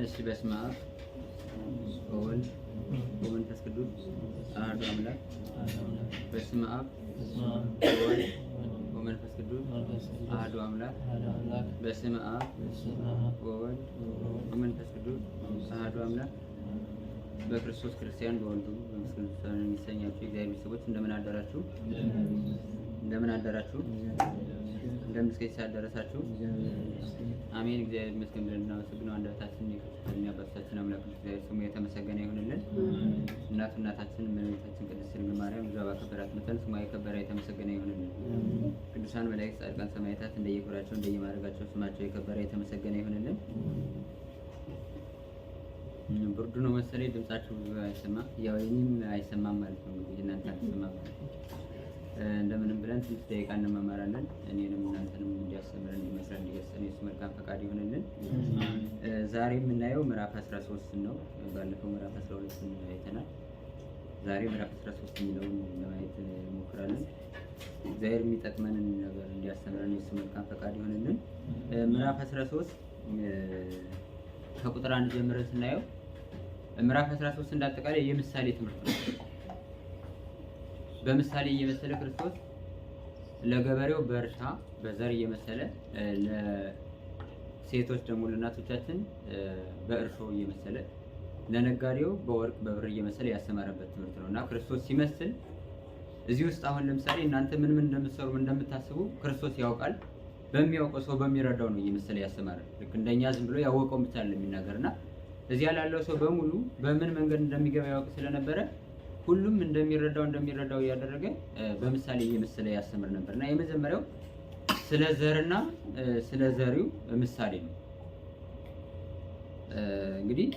እሺ በስመ አብ ወወልድ ወመንፈስ ቅዱስ አሐዱ አምላክ። በስመ አብ ወወልድ ወመንፈስ ቅዱስ አሐዱ አምላክ። በስመ አብ ወወልድ ወመንፈስ ቅዱስ አሐዱ አምላክ። በክርስቶስ ክርስቲያን በወልዱ በመንፈስ ቅዱስ የሚሰኛችሁ የእግዚአብሔር ቤተሰቦች እንደምን አደራችሁ? እንደምን አደራችሁ? እንደምን እስከዚህ ሰዓት ደረሳችሁ? አሜን። እግዚአብሔር ይመስገን ብለን እናመሰግነው። አንደበታችንን የከፈተልን የአባቶቻችን አምላክ እግዚአብሔር ስሙ የተመሰገነ ይሁንልን። እናቱ እናታችን እመቤታችን ቅድስት ድንግል ማርያም ልጇ ባከበራት መጠን ስሟ የከበረ የተመሰገነ ይሁንልን። ቅዱሳን መላእክት፣ ጻድቃን፣ ሰማዕታት እንደየክብራቸው እንደየማዕረጋቸው ስማቸው የከበረ የተመሰገነ ይሁንልን። ብርዱ ነው መሰለኝ ድምጻችሁ ብዙ አይሰማም። ያው የእኔም አይሰማም ማለት ነው እንግዲህ እናንተ አልሰማም ማለት ነው። እንደምንም ብለን ትንሽ ደቂቃ እንመማራለን። እኔንም እናንተንም እንዲያስተምረን እንዲመክረን እንዲገስጸን የእሱ መልካም ፈቃድ ይሁንልን። ዛሬ የምናየው ምዕራፍ 13 ነው። ባለፈው ምዕራፍ 12 አይተናል። ዛሬ ምዕራፍ 13 የሚለውን ለማየት እንሞክራለን። እግዚአብሔር የሚጠቅመንን ነገር እንዲያስተምረን የእሱ መልካም ፈቃድ ይሁንልን። ምዕራፍ 13 ከቁጥር 1 ጀምረን ስናየው ምዕራፍ 13 እንዳጠቃላይ የምሳሌ ትምህርት ነው። በምሳሌ እየመሰለ ክርስቶስ ለገበሬው በእርሻ በዘር እየመሰለ፣ ለሴቶች ደግሞ ለእናቶቻችን በእርሾ እየመሰለ፣ ለነጋዴው በወርቅ በብር እየመሰለ ያስተማረበት ትምህርት ነው እና ክርስቶስ ሲመስል እዚህ ውስጥ አሁን ለምሳሌ እናንተ ምን ምን እንደምትሰሩ ምን እንደምታስቡ ክርስቶስ ያውቃል። በሚያውቀው ሰው በሚረዳው ነው እየመሰለ ያስተማረ። ልክ እንደኛ ዝም ብሎ ያወቀውን ብቻ አይደለም የሚናገርና እዚያ ላለው ሰው በሙሉ በምን መንገድ እንደሚገባ ያውቅ ስለነበረ ሁሉም እንደሚረዳው እንደሚረዳው እያደረገ በምሳሌ እየመሰለ ያስተምር ነበር እና የመጀመሪያው ስለ ዘርና ስለ ዘሪው ምሳሌ ነው። እንግዲህ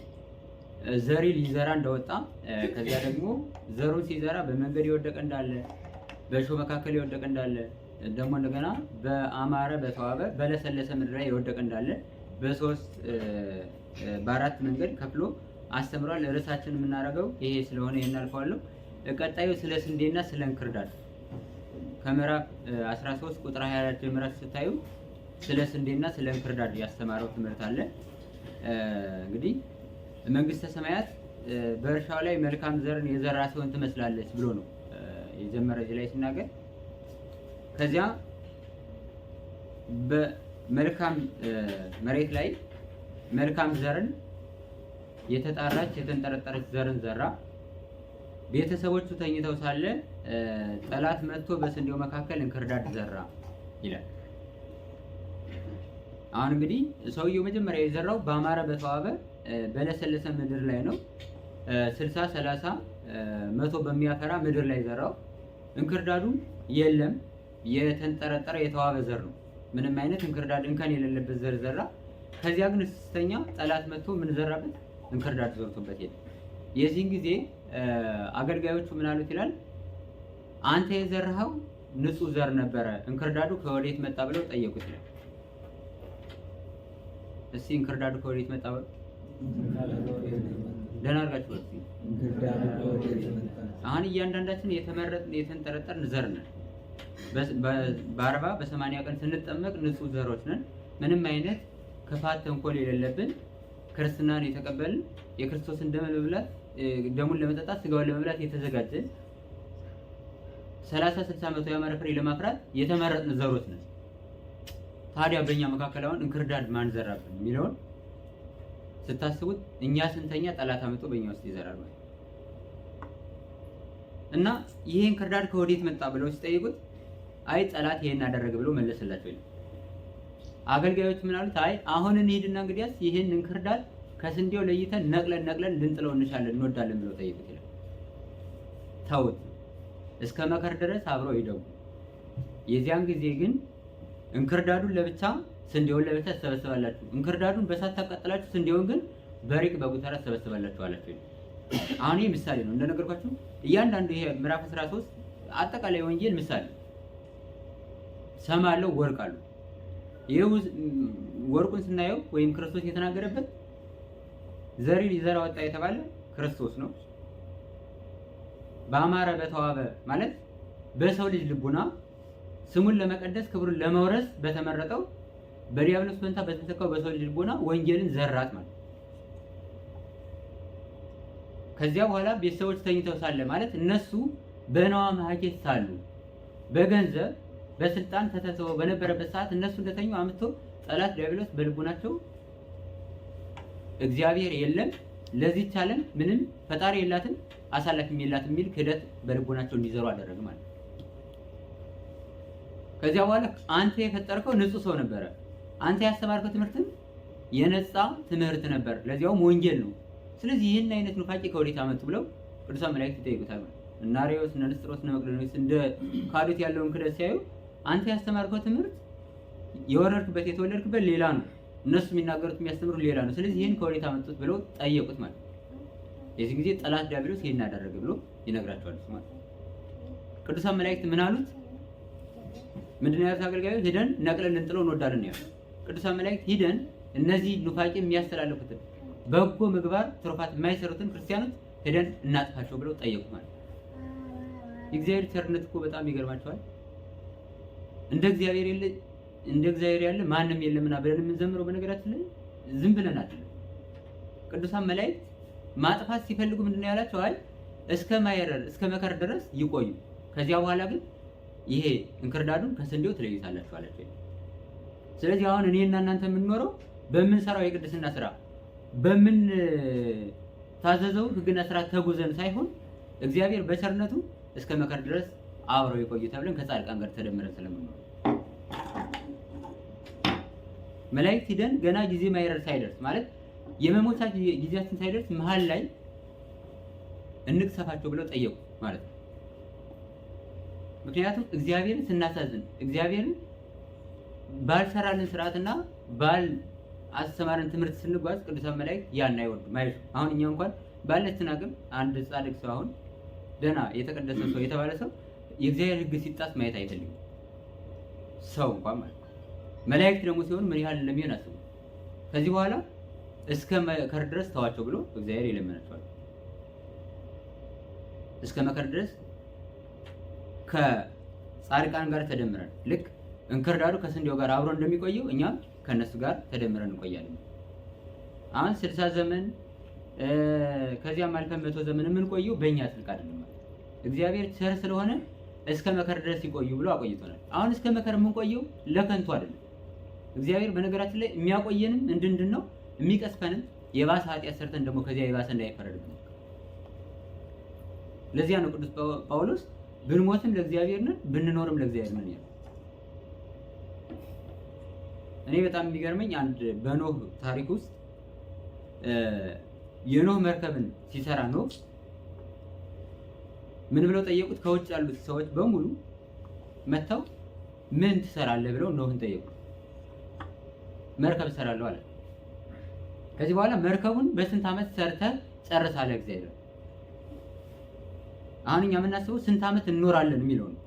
ዘሪ ሊዘራ እንደወጣ ከዚያ ደግሞ ዘሩን ሲዘራ በመንገድ የወደቀ እንዳለ፣ በእሾህ መካከል የወደቀ እንዳለ፣ ደግሞ እንደገና በአማረ በተዋበ በለሰለሰ ምድር ላይ የወደቀ እንዳለ በሶስት በአራት መንገድ ከፍሎ አስተምሯል። ርዕሳችን የምናደርገው ይሄ ስለሆነ ይሄን አልፈዋለሁ። ቀጣዩ ስለ ስንዴና ስለ እንክርዳድ ከምዕራፍ 13 ቁጥር 24 ጀምራችሁ ስታዩ ስለ ስንዴና ስለ እንክርዳድ ያስተማረው ትምህርት አለ። እንግዲህ መንግስተ ሰማያት በእርሻው ላይ መልካም ዘርን የዘራ ሰውን ትመስላለች ብሎ ነው የጀመረ እዚህ ላይ ሲናገር። ከዚያ በመልካም መሬት ላይ መልካም ዘርን የተጣራች የተንጠረጠረች ዘርን ዘራ። ቤተሰቦቹ ተኝተው ሳለ ጠላት መጥቶ በስንዴው መካከል እንክርዳድ ዘራ ይላል። አሁን እንግዲህ ሰውየው መጀመሪያ የዘራው በአማረ በተዋበ በለሰለሰ ምድር ላይ ነው። 60 30 100 በሚያፈራ ምድር ላይ ዘራው። እንክርዳዱ የለም፣ የተንጠረጠረ የተዋበ ዘር ነው። ምንም አይነት እንክርዳድ እንከን የሌለበት ዘር ዘራ። ከዚያ ግን ስተኛ ጠላት መጥቶ ምን ዘራበት? እንክርዳድ ዘርቶበት ሄደ። የዚህን ጊዜ አገልጋዮቹ ምን አሉት ይላል፣ አንተ የዘራኸው ንጹህ ዘር ነበረ፣ እንክርዳዱ ከወዴት መጣ ብለው ጠየቁት ይላል። እስቲ እንክርዳዱ ከወዴት መጣ ብለው ደህና አድርጋችሁ በሉ። አሁን እያንዳንዳችን የተመረጥን የተንጠረጠርን ዘር ነን። በ40 በ80 ቀን ስንጠመቅ ንጹህ ዘሮች ነን። ምንም አይነት ክፋት፣ ተንኮል የሌለብን ክርስትናን የተቀበልን የክርስቶስን ደም ለመብላት ደሙን ለመጠጣት ስጋውን ለመብላት የተዘጋጀን 30 60 100 ያማረ ፍሬ ለማፍራት የተመረጥን ዘሮች ነን። ታዲያ በእኛ መካከል አሁን እንክርዳድ ማን ዘራብን የሚለውን ስታስቡት እኛ ስንተኛ ጠላት አመጡ በእኛ ውስጥ ይዘራል ማለት እና ይሄ እንክርዳድ ከወዴት መጣ ብለው ሲጠይቁት አይ ጠላት ይሄን አደረገ ብሎ መለሰላቸው። አገልጋዮች ምን አሉት? አይ አሁን እንሂድና እንግዲያስ ይሄን እንክርዳድ ከስንዴው ለይተን ነቅለን ነቅለን ልንጥለው እንሻለን እንወዳለን ብለው ጠይቁት ይላል። ተውት፣ እስከ መከር ድረስ አብረው ይደጉ። የዚያን ጊዜ ግን እንክርዳዱን ለብቻ ስንዴውን ለብቻ ትሰበስባላችሁ። እንክርዳዱን በሳት ታቃጥላችሁ፣ ስንዴውን ግን በሪቅ በጎተራ ትሰበስባላችሁ አላቸው። አሁን ይህ ምሳሌ ነው እንደነገርኳችሁ። እያንዳንዱ ይሄ ምዕራፍ 13 አጠቃላይ ወንጌል ምሳሌ ሰም አለው፣ ወርቅ አለው። ይሄ ወርቁን ስናየው ወይም ክርስቶስ የተናገረበት ዘሪ ሊዘራ ወጣ የተባለ ክርስቶስ ነው። በአማረ በተዋበ ማለት በሰው ልጅ ልቡና ስሙን ለመቀደስ ክብሩን ለመውረስ በተመረጠው በዲያብሎስ ፈንታ በተተካው በሰው ልጅ ልቦና ወንጌልን ዘራት ማለት። ከዚያ በኋላ ቤተሰቦች ተኝተው ሳለ ማለት እነሱ በነዋ መሀኬት ሳሉ በገንዘብ በስልጣን ተተስበው በነበረበት ሰዓት እነሱ እንደተኙ አምጥቶ ጠላት ዲያብሎስ በልቡናቸው እግዚአብሔር የለም፣ ለዚህች ዓለም ምንም ፈጣሪ የላትም፣ አሳላፊም የላትም የሚል ክህደት በልቦናቸው እንዲዘሩ አደረገ ማለት ነው። ከዚያ በኋላ አንተ የፈጠርከው ንጹህ ሰው ነበረ። አንተ ያስተማርከው ትምህርትም የነጻ ትምህርት ነበር፣ ለዚያውም ወንጌል ነው። ስለዚህ ይህን አይነት ኑፋቄ ከወዴት አመጡ ብለው ቅዱሳን መላእክት ይጠይቁታል ማለት ነው። እነ አርዮስ፣ እነ ንስጥሮስ፣ እነ መቅዶኒዎስ እንደ ካዱት ያለውን ክህደት ሲያዩ አንተ ያስተማርከው ትምህርት የወረድክበት የተወለድክበት ሌላ ነው፣ እነሱ የሚናገሩት የሚያስተምሩት ሌላ ነው። ስለዚህ ይህን ከወዴት አመጡት ብለው ጠየቁት ማለት ነው። የዚህ ጊዜ ጠላት ዲያብሎስ ይህን አደረገ ብሎ ይነግራቸዋል ማለት ነው። ቅዱሳን መላእክት ምን አሉት? ምንድን ነው ያሉት? አገልጋዮች ሂደን ነቅለን ልንጥለው እንወዳለን ነው ያሉት። ቅዱሳን መላእክት ሂደን እነዚህ ኑፋቄ የሚያስተላልፉትን በጎ ምግባር ትሩፋት የማይሰሩትን ክርስቲያኖች ሄደን እናጥፋቸው ብለው ጠየቁት ማለት ነው። የእግዚአብሔር ቸርነት እኮ በጣም ይገርማቸዋል። እንደ እግዚአብሔር የለ እንደ እግዚአብሔር ያለ ማንም የለምና ብለን የምንዘምረው በነገራችን ላይ ዝም ብለን አይደለም። ቅዱሳን መላእክት ማጥፋት ሲፈልጉ ምንድነው ያላቸው? አይ እስከ ማይረር እስከ መከር ድረስ ይቆዩ፣ ከዚያ በኋላ ግን ይሄ እንክርዳዱን ከስንዴው ትለዩታላችሁ አላቸው። ስለዚህ አሁን እኔና እናንተ የምንኖረው በምንሰራው የቅድስና ስራ በምን ታዘዘው ሕግና ስራ ተጉዘን ሳይሆን እግዚአብሔር በቸርነቱ እስከ መከር ድረስ አብረው ይቆዩ ተብለን ከጻድቃን ጋር ተደምረን ስለምንኖር መላእክት ሂደን ገና ጊዜ ማይረር ሳይደርስ ማለት የመሞቻ ጊዜያችን ሳይደርስ መሀል ላይ እንቅሰፋቸው ብለው ጠየቁ ማለት ነው። ምክንያቱም እግዚአብሔርን ስናሳዝን እግዚአብሔርን ባልሰራልን ስርዓትና ባል አስተማረን ትምህርት ስንጓዝ ቅዱሳን መላእክት ያን አይወዱም አይሹ። አሁን እኛ እንኳን ባለችን አቅም አንድ ጻድቅ ሰው አሁን ደህና የተቀደሰ ሰው የተባለ ሰው የእግዚአብሔር ሕግ ሲጣስ ማየት አይፈልግም ሰው እንኳን ማለት ነው። መላእክት ደግሞ ሲሆን ምን ያህል እንደሚሆን አስቡ። ከዚህ በኋላ እስከ መከር ድረስ ተዋቸው ብሎ እግዚአብሔር ይለምናቸዋል። እስከ መከር ድረስ ከጻድቃን ጋር ተደምረን ልክ እንክርዳዱ ከስንዴው ጋር አብሮ እንደሚቆየው እኛም ከነሱ ጋር ተደምረን እንቆያለን። አሁን 60 ዘመን ከዚያም አልፈን 100 ዘመን የምንቆየው በእኛ ጽድቅ አይደለም ማለት እግዚአብሔር ቸር ስለሆነ እስከ መከር ድረስ ይቆዩ ብሎ አቆይቶናል። አሁን እስከ መከር የምንቆየው ለከንቱ አይደለም። እግዚአብሔር በነገራችን ላይ የሚያቆየንም እንድንድን ነው፣ የሚቀስፈንም የባሰ ኃጢአት ሰርተን ደግሞ ከዚያ የባሰ እንዳይፈረድብን። ለዚያ ነው ቅዱስ ጳውሎስ ብንሞትም ለእግዚአብሔር ነን፣ ብንኖርም ለእግዚአብሔር ነን ያለው። እኔ በጣም የሚገርመኝ አንድ በኖህ ታሪክ ውስጥ የኖህ መርከብን ሲሰራ ኖህ ምን ብለው ጠየቁት? ከውጭ ያሉት ሰዎች በሙሉ መጥተው ምን ትሰራለህ ብለው ኖህን ጠየቁት። መርከብ እሰራለሁ አለ። ከዚህ በኋላ መርከቡን በስንት ዓመት ሰርተህ ጨርሳለህ እግዚአብሔር። አሁን እኛ የምናስበው ስንት ዓመት እንኖራለን የሚለው ነው።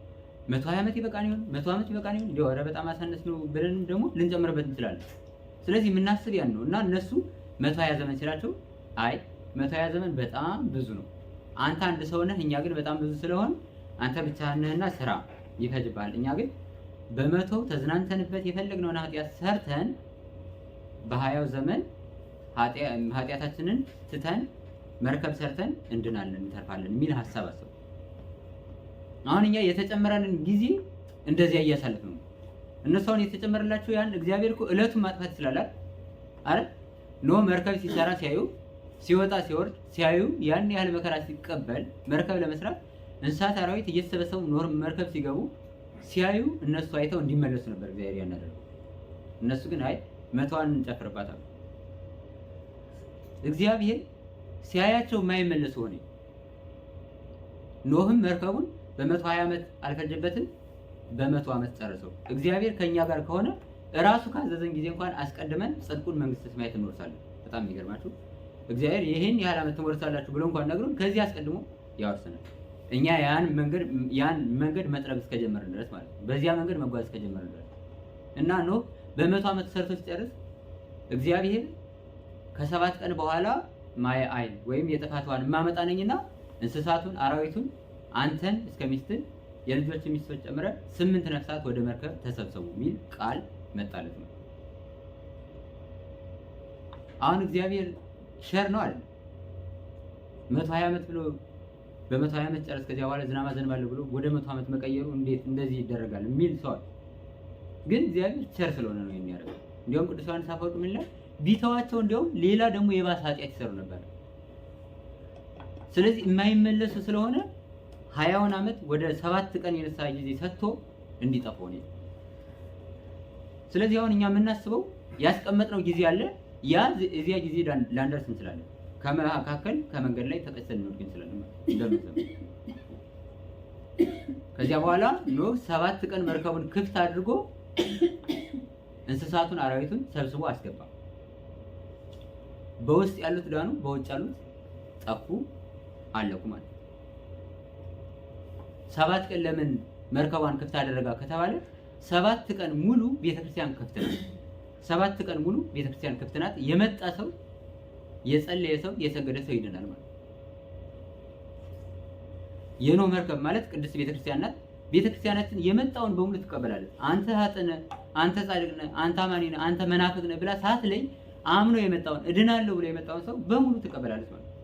120 ዓመት ይበቃን ይሆን? 100 ዓመት ይበቃን ይሆን? እንደው ኧረ በጣም አሳነስ ነው ብለንም ደግሞ ልንጨምርበት እንችላለን። ስለዚህ የምናስብ ያን ነው እና እነሱ 120 ዘመን ሲላቸው አይ 120 ዘመን በጣም ብዙ ነው፣ አንተ አንድ ሰው ነህ፣ እኛ ግን በጣም ብዙ ስለሆን አንተ ብቻህን ነህና ስራ ይፈጅብሃል። እኛ ግን በ100 ተዝናንተንበት የፈለግነውን ኃጢአት ሰርተን በ20ው ዘመን ኃጢአታችንን ትተን መርከብ ሰርተን እንድናለን እንተርፋለን የሚል ሀሳብ አሰቡ። አሁን እኛ የተጨመረንን ጊዜ እንደዚያ እያሳለፍን ነው። እነሱ አሁን የተጨመረላቸው ያን እግዚአብሔር እኮ እለቱን ማጥፋት ይችላል አይደል? ኖህ መርከብ ሲሰራ ሲያዩ፣ ሲወጣ ሲወርድ ሲያዩ ያን ያህል መከራ ሲቀበል መርከብ ለመስራት እንስሳት አራዊት እየተሰበሰቡ ኖህ መርከብ ሲገቡ ሲያዩ እነሱ አይተው እንዲመለሱ ነበር እግዚአብሔር ያን ያደረገው። እነሱ ግን አይ 100ዋን እንጨፍርባታለን። እግዚአብሔር ሲያያቸው የማይመለሱ ሆነ። ኖህም መርከቡን በ120 ዓመት አልፈጀበትም፣ በ100 ዓመት ጨረሰው። እግዚአብሔር ከኛ ጋር ከሆነ እራሱ ካዘዘን ጊዜ እንኳን አስቀድመን ጽድቁን መንግስተ ሰማያት እንወርሳለን። በጣም የሚገርማችሁ እግዚአብሔር ይህን ያህል ዓመት ትወርሳላችሁ ብሎ እንኳን ነግሮን ከዚህ አስቀድሞ ያወርሰናል። እኛ ያን መንገድ መጥረግ እስከጀመርን ድረስ ማለት ነው። በዚያ መንገድ መጓዝ እስከጀመርን ድረስ እና ኖህ በ100 ዓመት ሰርቶ ሲጨርስ እግዚአብሔር ከ7 ቀን በኋላ ማየ አይን ወይም የጥፋት ውሃን የማመጣ ነኝና እንስሳቱን አራዊቱን አንተን እስከ ሚስትህ የልጆች ሚስቶች ጨምረ 8 ነፍሳት ወደ መርከብ ተሰብሰቡ የሚል ቃል መጣለት ነው። አሁን እግዚአብሔር ቸር ነው አይደል? 120 ዓመት ብሎ በ120 ዓመት ጨረስ፣ ከዚያ በኋላ ዝናብ አዘንባለሁ ብሎ ወደ 100 ዓመት መቀየሩ እንዴት እንደዚህ ይደረጋል የሚል ሰው አለ። ግን እግዚአብሔር ቸር ስለሆነ ነው የሚያደርገው። እንዲያውም ቅዱስ ዮሐንስ አፈወርቅ ምን ይላል? ቢተዋቸው እንዲያውም ሌላ ደግሞ የባሰ ኃጢአት ይሰሩ ነበር። ስለዚህ የማይመለሱ ስለሆነ 20ውን ዓመት ወደ 7 ቀን የንስሐ ጊዜ ሰጥቶ እንዲጠፉ ነው። ስለዚህ አሁን እኛ የምናስበው ያስቀመጥነው ጊዜ አለ። ያ እዚያ ጊዜ ላንደርስ እንችላለን። ከመካከል ከመንገድ ላይ ተቀጭተን ልንወድቅ እንችላለን ማለት ነው። ከዚያ በኋላ ኖህ 7 ቀን መርከቡን ክፍት አድርጎ እንስሳቱን አራዊቱን ሰብስቦ አስገባ። በውስጥ ያሉት ዳኑ፣ በውጭ ያሉት ጠፉ፣ አለቁ ማለት ነው። 7 ቀን ለምን መርከቧን ክፍት አደረጋ ከተባለ 7 ቀን ሙሉ ቤተክርስቲያን ክፍት ናት። 7 ቀን ሙሉ ቤተክርስቲያን ክፍት ናት። የመጣ ሰው የጸለየ ሰው የሰገደ ሰው ይድናል ማለት ነው። የኖህ መርከብ ማለት ቅድስት ቤተክርስቲያን ናት። ቤተክርስቲያናችን የመጣውን በሙሉ ትቀበላለች። አንተ ኃጥእ ነህ፣ አንተ ጻድቅ ነህ፣ አንተ አማኒ ነህ፣ አንተ መናፍቅ ነህ ብላ ሳትለይ አምኖ የመጣውን እድናለሁ ብሎ የመጣውን ሰው በሙሉ ትቀበላለች ማለት ነው።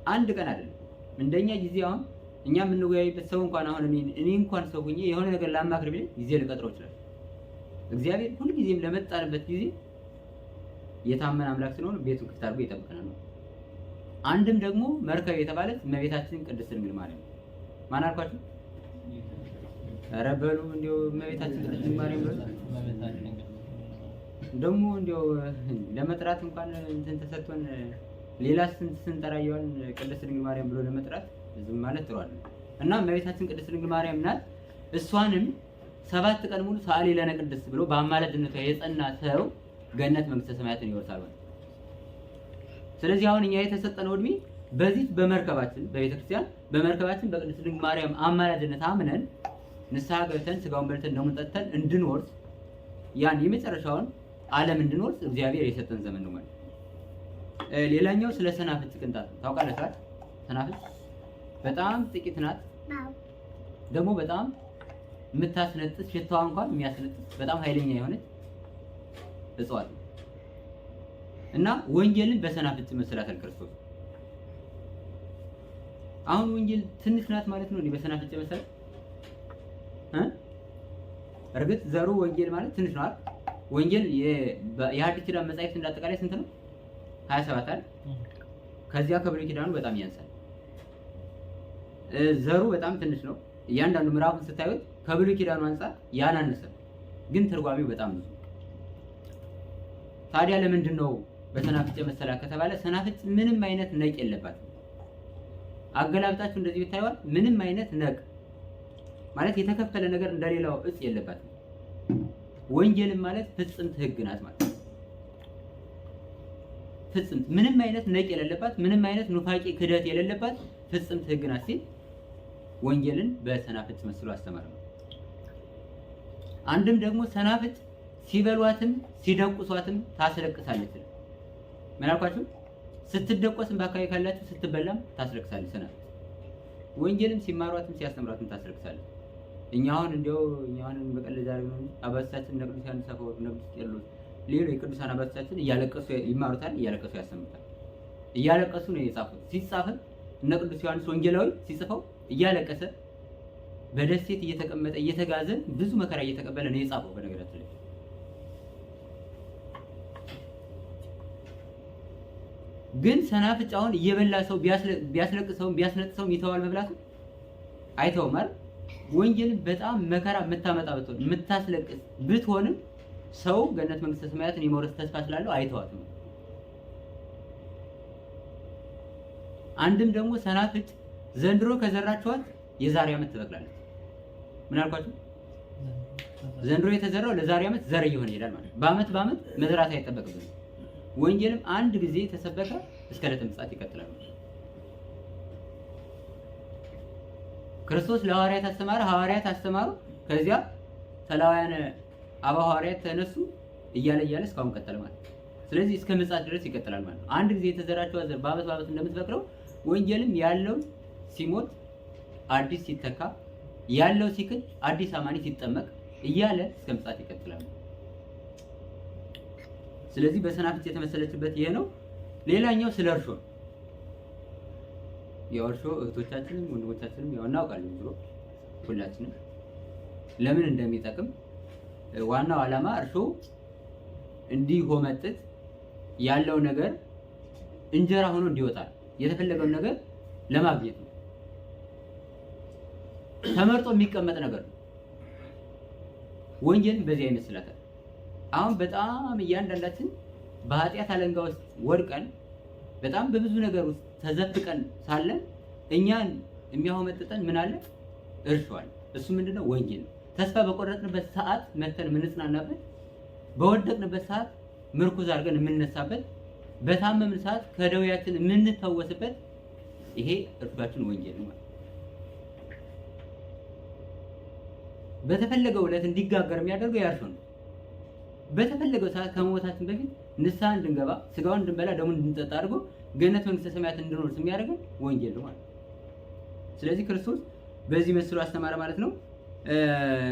አንድ ቀን አይደለም። እንደኛ ጊዜ አሁን እኛ የምንወያይበት ሰው እንኳን አሁን እኔ እንኳን ሰው ሁኜ የሆነ ነገር ላማክር ቢለኝ ጊዜ ልቀጥረው እችላለሁ። እግዚአብሔር ሁልጊዜም ለመጣንበት ጊዜ የታመነ አምላክ ስለሆነ ቤቱን ክፍት አድርጎ ይጠብቀናል ነው። አንድም ደግሞ መርከብ የተባለች እመቤታችን ቅድስት ድንግል ማርያም ማን አልኳችሁ? ኧረ በሉ እንደው እመቤታችን ቅድስት ድንግል ማርያም በሉ። ደግሞ እንደው ለመጥራት እንኳን እንትን ተሰጥቶን ሌላ ስንት ስንጠራ እየዋልን ቅድስት ድንግል ማርያም ብሎ ለመጥራት ዝም ማለት ጥሩ አይደለም። እና እመቤታችን ቅድስት ድንግል ማርያም ናት። እሷንም 7 ቀን ሙሉ ሰአሊ ለነ ቅድስት ብሎ በአማላጅነቷ የጸና ሰው ገነት መንግስተ ሰማያትን ይወርሳል ማለት ነው። ስለዚህ አሁን እኛ የተሰጠነው እድሜ በዚህ በመርከባችን በቤተክርስቲያን በመርከባችን በቅድስት ድንግል ማርያም አማላጅነት አምነን ንስሐ ገብተን ስጋውን በልተን ደሙን ጠጥተን እንድንወርስ ያን የመጨረሻውን ዓለም እንድንወርስ እግዚአብሔር የሰጠን ዘመን ነው ማለት ነው። ሌላኛው ስለ ሰናፍጭ ቅንጣት ነው። ታውቃለህ አይደል? ሰናፍጭ በጣም ጥቂት ናት። ደግሞ በጣም የምታስነጥስ ሽታዋ እንኳን የሚያስነጥስ በጣም ኃይለኛ የሆነች እጽዋት ነው። እና ወንጌልን በሰናፍጭ መስላታል ክርስቶስ። አሁን ወንጌል ትንሽ ናት ማለት ነው እንዴ? በሰናፍጭ መሰለ እ እርግጥ ዘሩ ወንጌል ማለት ትንሽ ነው አይደል? ወንጌል የሐዲስ ኪዳን መጻሕፍት እንዳጠቃላይ ስንት ነው? 27 አይደል? ከዚያ ከብሉይ ኪዳኑ በጣም ያንሳል። ዘሩ በጣም ትንሽ ነው። እያንዳንዱ ምዕራፉን ስታዩት ከብሉይ ኪዳኑ አንፃር ያናነሰ ግን ትርጓሜው በጣም ብዙ። ታዲያ ለምንድን ነው በሰናፍጭ መሰላ ከተባለ ሰናፍጭ ምንም አይነት ነቅ የለባትም። አገላብጣችሁ እንደዚህ ብታዩት ምንም አይነት ነቅ ማለት የተከፈለ ነገር እንደሌላው እጽ የለባትም። ወንጌልም ማለት ፍጽምት ሕግ ናት ማለት ነው። ፍጽምት ምንም አይነት ነቅ የሌለባት ምንም አይነት ኑፋቄ ክደት የሌለባት ፍጽምት ሕግ ናት ሲል ወንጌልን በሰናፍጭ መስሎ አስተማረ። አንድም ደግሞ ሰናፍጭ ሲበሏትም ሲደቁሷትም ታስለቅሳለች። ምን አልኳችሁ? ስትደቆስም በአካባቢ ካላችሁ ስትበላም ታስለቅሳለች ሰናፍጭ። ወንጌልም ሲማሯትም ሲያስተምሯትም ታስለቅሳለች። እኛ አሁን እንደው እኛ አሁን በቀለጃ አደረግነው እንጂ አባቶቻችን እነ ቅዱስ ዮሐንስ አፈወርቅ እነ ቅዱስ ቄርሎስ ሌሎች የቅዱሳን አባቶቻችን እያለቀሱ ይማሩታል፣ እያለቀሱ ያስተምሩታል። እያለቀሱ ነው የጻፉት። ሲጻፍም እነ ቅዱስ ዮሐንስ ወንጌላዊ ሲጽፈው እያለቀሰ በደሴት እየተቀመጠ እየተጋዘ ብዙ መከራ እየተቀበለ ነው የጻፈው። በነገራችን ላይ ግን ሰናፍጭ አሁን እየበላ ሰው ቢያስለቅሰውም ቢያስነጥሰውም ይተዋል መብላቱ? አይተውም አይደል? ወንጌልን በጣም መከራ የምታመጣ ብትሆን የምታስለቅስ ብትሆንም ሰው ገነት መንግስተ ሰማያትን የመውረስ ተስፋ ስላለው አይተዋትም። አንድም ደግሞ ሰናፍጭ ዘንድሮ ከዘራችኋት የዛሬ ዓመት ትበቅላለች። ምን አልኳችሁ? ዘንድሮ የተዘራው ለዛሬ ዓመት ዘር እየሆነ ይሄዳል ማለት ነው። በዓመት በዓመት መዝራት አይጠበቅብንም። ወንጌልም አንድ ጊዜ ተሰበከ እስከ ዕለተ ምጽአት ይቀጥላል። ክርስቶስ ለሐዋርያት አስተማረ፣ ሐዋርያት አስተማሩ። ከዚያ ተላውያን አባ ሐዋርያት ተነሱ እያለ እያለ እስካሁን ቀጠለ ማለት ነው። ስለዚህ እስከ ምጽአት ድረስ ይቀጥላል ማለት ነው። አንድ ጊዜ የተዘራችው ዘር በዓመት በዓመት እንደምትበቅለው ወንጌልም ያለው ሲሞት አዲስ ሲተካ፣ ያለው ሲክድ አዲስ አማኒ ሲጠመቅ እያለ እስከ ምጽአት ይቀጥላል። ስለዚህ በሰናፍጭ የተመሰለችበት ይሄ ነው። ሌላኛው ስለ እርሾ ነው። ያው እርሾ እህቶቻችንም ወንድሞቻችንም ያው እናውቃለን ድሮ ሁላችንም ለምን እንደሚጠቅም። ዋናው ዓላማ እርሾ እንዲሆመጥጥ ያለው ነገር እንጀራ ሆኖ እንዲወጣ የተፈለገውን ነገር ለማግኘት ነው። ተመርጦ የሚቀመጥ ነገር ነው። ወንጌልን በዚያ ይመስላታል። አሁን በጣም እያንዳንዳችን በኃጢአት አለንጋ ውስጥ ወድቀን በጣም በብዙ ነገር ውስጥ ተዘፍቀን ሳለን እኛን የሚያሆመጥጠን ምን አለ? እርሾ አለ። እሱ ምንድነው? ወንጌል ነው። ተስፋ በቆረጥንበት ሰዓት መተን የምንጽናናበት፣ በወደቅንበት ሰዓት ምርኩዝ አድርገን የምንነሳበት፣ በታመምን ሰዓት ከደዌያችን የምንፈወስበት ይሄ እርሾአችን ወንጌል ነው ማለት። በተፈለገው ዕለት እንዲጋገር የሚያደርገው ያ እርሾ ነው። በተፈለገው ሰዓት ከመሞታችን በፊት ንስሐ እንድንገባ፣ ስጋውን እንድንበላ፣ ደሙን እንድንጠጣ አድርጎ ገነት መንግስተ ሰማያት እንድንወርስ የሚያደርገን ወንጌል ነው ማለት። ስለዚህ ክርስቶስ በዚህ መስሎ አስተማረ ማለት ነው።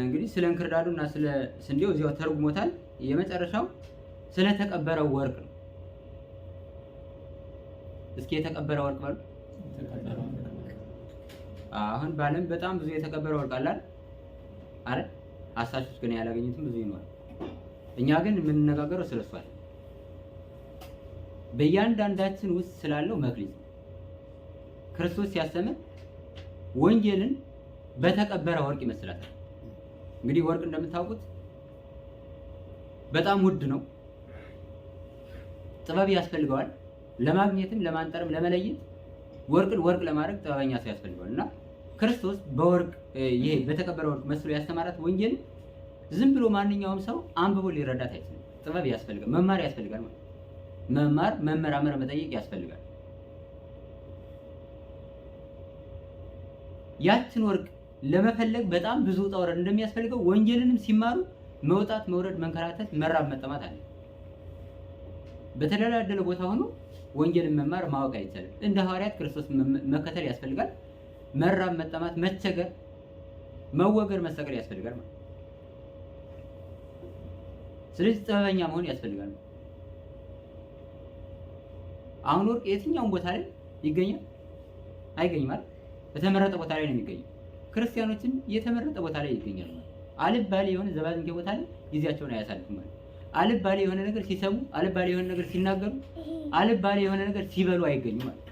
እንግዲህ ስለ እንክርዳዱ እና ስለ ስንዴው እዚያው ተርጉሞታል። የመጨረሻው ስለተቀበረው ወርቅ ነው። እስኪ የተቀበረ ወርቅ በሉ። አሁን በዓለም በጣም ብዙ የተቀበረ ወርቅ አለ አይደል? አሳሾች ግን ያላገኙትም ብዙ ይኖራል። እኛ ግን የምንነጋገረው ስለሱ አይደል። በእያንዳንዳችን ውስጥ ስላለው መክሊት ነው። ክርስቶስ ሲያስተምር ወንጌልን በተቀበረ ወርቅ ይመስላታል። እንግዲህ ወርቅ እንደምታውቁት በጣም ውድ ነው። ጥበብ ያስፈልገዋል። ለማግኘትም ለማንጠርም ለመለየት ወርቅን ወርቅ ለማድረግ ጥበበኛ ሰው ያስፈልገዋል። እና ክርስቶስ በወርቅ ይሄ በተቀበረ ወርቅ መስሎ ያስተማራት ወንጌል ዝም ብሎ ማንኛውም ሰው አንብቦ ሊረዳት አይችልም። ጥበብ ያስፈልጋል፣ መማር ያስፈልጋል ማለት መማር፣ መመራመር፣ መጠየቅ ያስፈልጋል። ያችን ወርቅ ለመፈለግ በጣም ብዙ ውጣ ውረድ እንደሚያስፈልገው ወንጌልንም ሲማሩ መውጣት፣ መውረድ፣ መንከራተት፣ መራብ፣ መጠማት አለ። በተደላደለ ቦታ ሆኖ ወንጌልን መማር ማወቅ አይቻልም። እንደ ሐዋርያት ክርስቶስ መከተል ያስፈልጋል። መራብ፣ መጠማት፣ መቸገር፣ መወገር፣ መሰቀል ያስፈልጋል ማለት። ስለዚህ ጥበበኛ መሆን ያስፈልጋል። አሁን ወርቅ የትኛውን ቦታ ላይ ይገኛል? አይገኝም ማለት በተመረጠ ቦታ ላይ ነው የሚገኘው። ክርስቲያኖችም የተመረጠ ቦታ ላይ ይገኛል ማለት አልባሌ የሆነ ዘባዝንኬ ቦታ ላይ ጊዜያቸውን አያሳልፉም ማለት አልባሌ የሆነ ነገር ሲሰሙ፣ አልባሌ የሆነ ነገር ሲናገሩ፣ አልባሌ የሆነ ነገር ሲበሉ አይገኙም ማለት።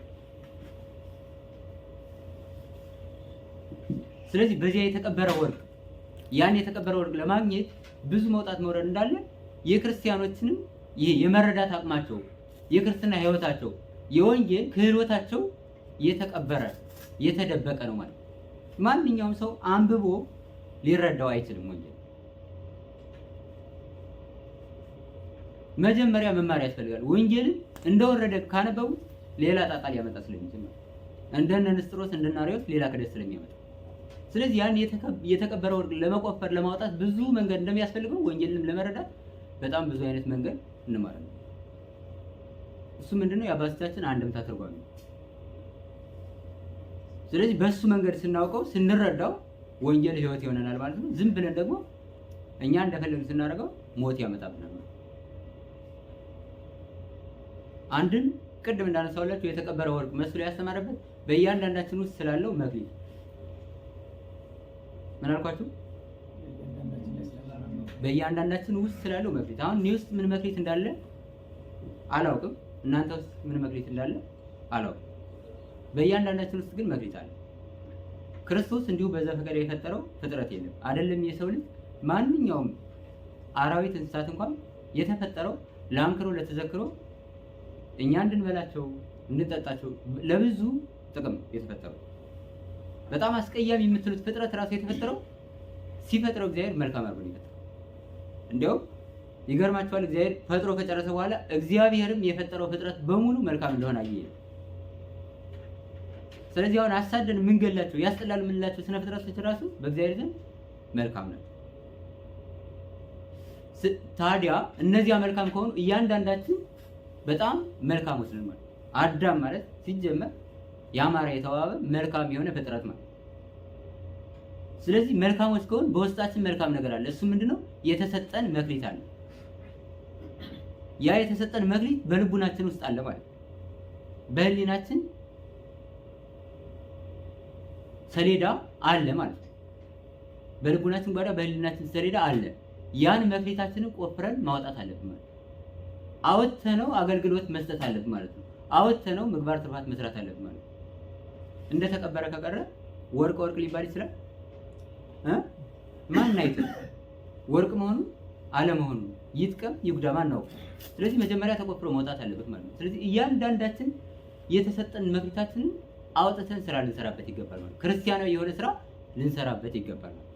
ስለዚህ በዚያ የተቀበረ ወርቅ ያን የተቀበረ ወርቅ ለማግኘት ብዙ መውጣት መውረድ እንዳለ የክርስቲያኖችንም ይሄ የመረዳት አቅማቸው፣ የክርስትና ሕይወታቸው፣ የወንጌል ክህሎታቸው የተቀበረ የተደበቀ ነው ማለት። ማንኛውም ሰው አንብቦ ሊረዳው አይችልም። ወንጌል መጀመሪያ መማር ያስፈልጋል። ወንጌልን እንደወረደ ካነበቡት ሌላ ጣጣ ሊያመጣ ስለሚችል ነው። እንደነ ንስጥሮስ እንደነ አርዮስ ሌላ ክደት ስለሚያመጣ፣ ስለዚህ ያን የተቀበረ ወርቅ ለመቆፈር ለማውጣት ብዙ መንገድ እንደሚያስፈልገው ወንጌልንም ለመረዳት በጣም ብዙ አይነት መንገድ እንማራለን። እሱ ምንድነው? የአባቶቻችን አንድምታ ትርጓሜ ነው። ስለዚህ በሱ መንገድ ስናውቀው ስንረዳው ወንጌል ሕይወት ይሆነናል ማለት ነው። ዝም ብለን ደግሞ እኛ እንደፈለግን ስናደርገው ሞት ያመጣብናል ማለት ነው። አንድን ቅድም እንዳነሳሁላችሁ የተቀበረ ወርቅ መስሎ ያስተማረበት በእያንዳንዳችን ውስጥ ስላለው መክሊት ምን አልኳችሁ? በእያንዳንዳችን ውስጥ ስላለው መክሊት። አሁን እኔ ውስጥ ምን መክሊት እንዳለ አላውቅም። እናንተ ውስጥ ምን መክሊት እንዳለ አላውቅም። በእያንዳንዳችን ውስጥ ግን መክሊት አለ። ክርስቶስ እንዲሁ በዘፈቀደ የፈጠረው ፍጥረት የለም። አይደለም የሰው ልጅ፣ ማንኛውም አራዊት፣ እንስሳት እንኳን የተፈጠረው ለአንክሮ ለተዘክሮ እኛ እንድንበላቸው እንድንጠጣቸው ለብዙ ጥቅም የተፈጠረው። በጣም አስቀያሚ የምትሉት ፍጥረት ራሱ የተፈጠረው ሲፈጥረው እግዚአብሔር መልካም አድርጎ ነው የፈጠረው። እንዲያውም ይገርማቸዋል። እግዚአብሔር ፈጥሮ ከጨረሰ በኋላ እግዚአብሔርም የፈጠረው ፍጥረት በሙሉ መልካም እንደሆነ አየ። ስለዚህ አሁን አሳደን የምንገላቸው ያስጠላሉ የምንላቸው ስነ ፍጥረቶች ራሱ በእግዚአብሔር ዘንድ መልካም ናቸው። ታዲያ እነዚያ መልካም ከሆኑ እያንዳንዳችን በጣም መልካሞች ነን ማለት። አዳም ማለት ሲጀመር ያማረ የተዋበ መልካም የሆነ ፍጥረት ማለት። ስለዚህ መልካሞች ከሆን በውስጣችን መልካም ነገር አለ። እሱ ምንድነው? የተሰጠን መክሊት አለ። ያ የተሰጠን መክሊት በልቡናችን ውስጥ አለ ማለት፣ በህሊናችን ሰሌዳ አለ ማለት ነው። በልቡናችን ጓዳ በህሊናችን ሰሌዳ አለ። ያን መክሊታችንን ቆፍረን ማውጣት አለብን ማለት ነው። አውጥተነው አገልግሎት መስጠት አለብን ማለት ነው። አውጥተነው ምግባር ትሩፋት መስራት አለብን ማለት ነው። እንደተቀበረ ከቀረ ወርቅ ወርቅ ሊባል ይችላል እ ማን አይቶ ወርቅ መሆኑ አለመሆኑ ይጥቀም ይጉዳ ማን ነው? ስለዚህ መጀመሪያ ተቆፍሮ መውጣት አለበት ማለት ነው። ስለዚህ እያንዳንዳችን የተሰጠን መክሊታችንን አውጥተን ስራ ልንሰራበት ይገባል ማለት ነው። ክርስቲያናዊ የሆነ ስራ ልንሰራበት ይገባል ማለት ነው።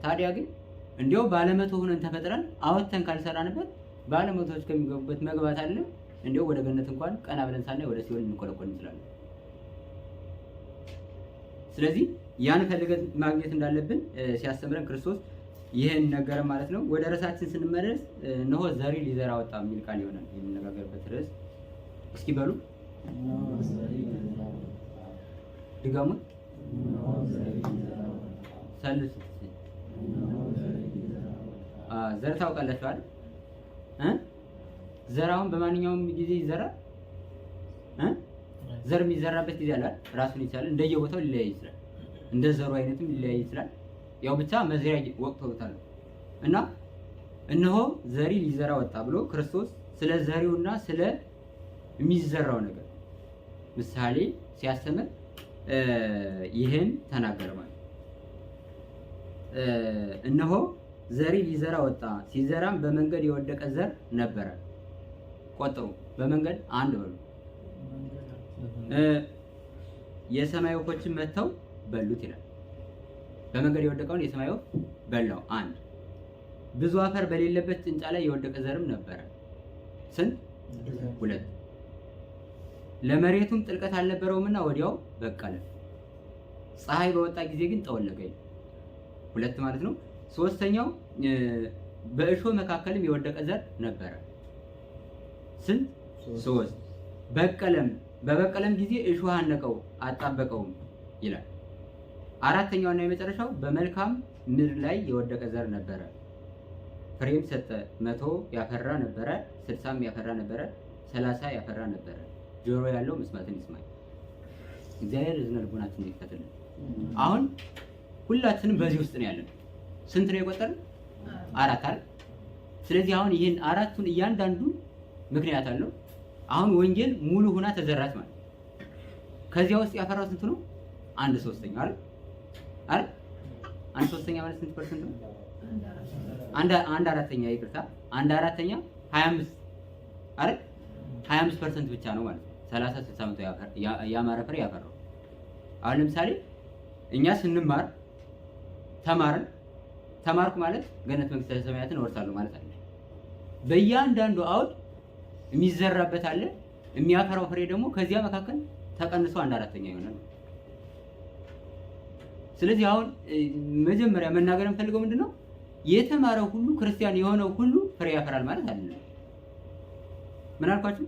ታዲያ ግን እንዲያው ባለመቶ ሆነን ተፈጥረን አውጥተን ካልሰራንበት ባለመቶዎች ከሚገቡበት መግባት አለ እንዲያው ወደ ገነት እንኳን ቀና ብለን ሳናይ ወደ ሲኦል ልንቆለቆል እንችላለን። ስለዚህ ያን ፈልገን ማግኘት እንዳለብን ሲያስተምረን ክርስቶስ ይህን ነገረ ማለት ነው። ወደ ርዕሳችን ስንመለስ እነሆ ዘሪ ሊዘራ ወጣ የሚል ቃል ይሆናል የምነጋገርበት ርዕስ። እስኪ በሉ ድገሙን፣ ሰልሱት። ዘር ታውቃላችሁ አይደል? ዘር አሁን በማንኛውም ጊዜ ይዘራል እ ዘር የሚዘራበት ጊዜ አለ አይደል? ራሱን ይቻላል። እንደየቦታው ሊለያይ ይችላል። እንደ ዘሩ አይነትም ሊለያይ ይችላል። ያው ብቻ መዝሪያ ወቅቶታል እና እነሆ ዘሪ ሊዘራ ወጣ ብሎ ክርስቶስ ስለ ዘሪውና ስለ የሚዘራው ነገር ምሳሌ ሲያስተምር ይህን ተናገረ ማለት ነው። እነሆ ዘሪ ሊዘራ ወጣ፣ ሲዘራም በመንገድ የወደቀ ዘር ነበረ። ቆጥሩ። በመንገድ አንድ በሉ። የሰማይ ወፎችን መጥተው በሉት ይላል። በመንገድ የወደቀውን የሰማይ ወፍ በላው። አንድ። ብዙ አፈር በሌለበት ጭንጫ ላይ የወደቀ ዘርም ነበረ። ስንት? ሁለት። ለመሬቱም ጥልቀት አልነበረውምና ወዲያው በቀለ። ፀሐይ በወጣ ጊዜ ግን ጠወለገ። ሁለት ማለት ነው። ሶስተኛው በእሾህ መካከልም የወደቀ ዘር ነበረ። ስንት? ሶስት። በቀለም። በበቀለም ጊዜ እሾህ አነቀው አጣበቀውም ይላል። አራተኛውና የመጨረሻው በመልካም ምድር ላይ የወደቀ ዘር ነበረ። ፍሬም ሰጠ። 100 ያፈራ ነበረ፣ 60ም ያፈራ ነበረ፣ 30 ያፈራ ነበረ። ጆሮ ያለው መስማትን ይስማል። እግዚአብሔር እዝነ ልቦናችንን ይክፈትልን። አሁን ሁላችንም በዚህ ውስጥ ነው ያለን። ስንት ነው የቆጠርን? አራት አይደል? ስለዚህ አሁን ይህን አራቱን እያንዳንዱ ምክንያት አለው። አሁን ወንጌል ሙሉ ሆና ተዘራች ማለት ከዚያ ውስጥ ያፈራው ስንት ነው? 1/3 አይደል? አይደል? 1/3 ማለት ስንት percent ነው? 1/4 ይቅርታ፣ 1/4 25 አይደል? 25% ብቻ ነው ማለት ነው። 30 60 መቶ ያማረ ፍሬ ያፈራው። አሁን ለምሳሌ እኛ ስንማር ተማርን፣ ተማርኩ ማለት ገነት መንግስተ ሰማያትን እወርሳለሁ ማለት አይደለም። በእያንዳንዱ አውድ የሚዘራበት አለ። የሚያፈራው ፍሬ ደግሞ ከዚያ መካከል ተቀንሶ 1/4 ይሆናል። ስለዚህ አሁን መጀመሪያ መናገር የምፈልገው ምንድነው? የተማረው ሁሉ ክርስቲያን የሆነው ሁሉ ፍሬ ያፈራል ማለት አይደለም። ምን አልኳችሁ?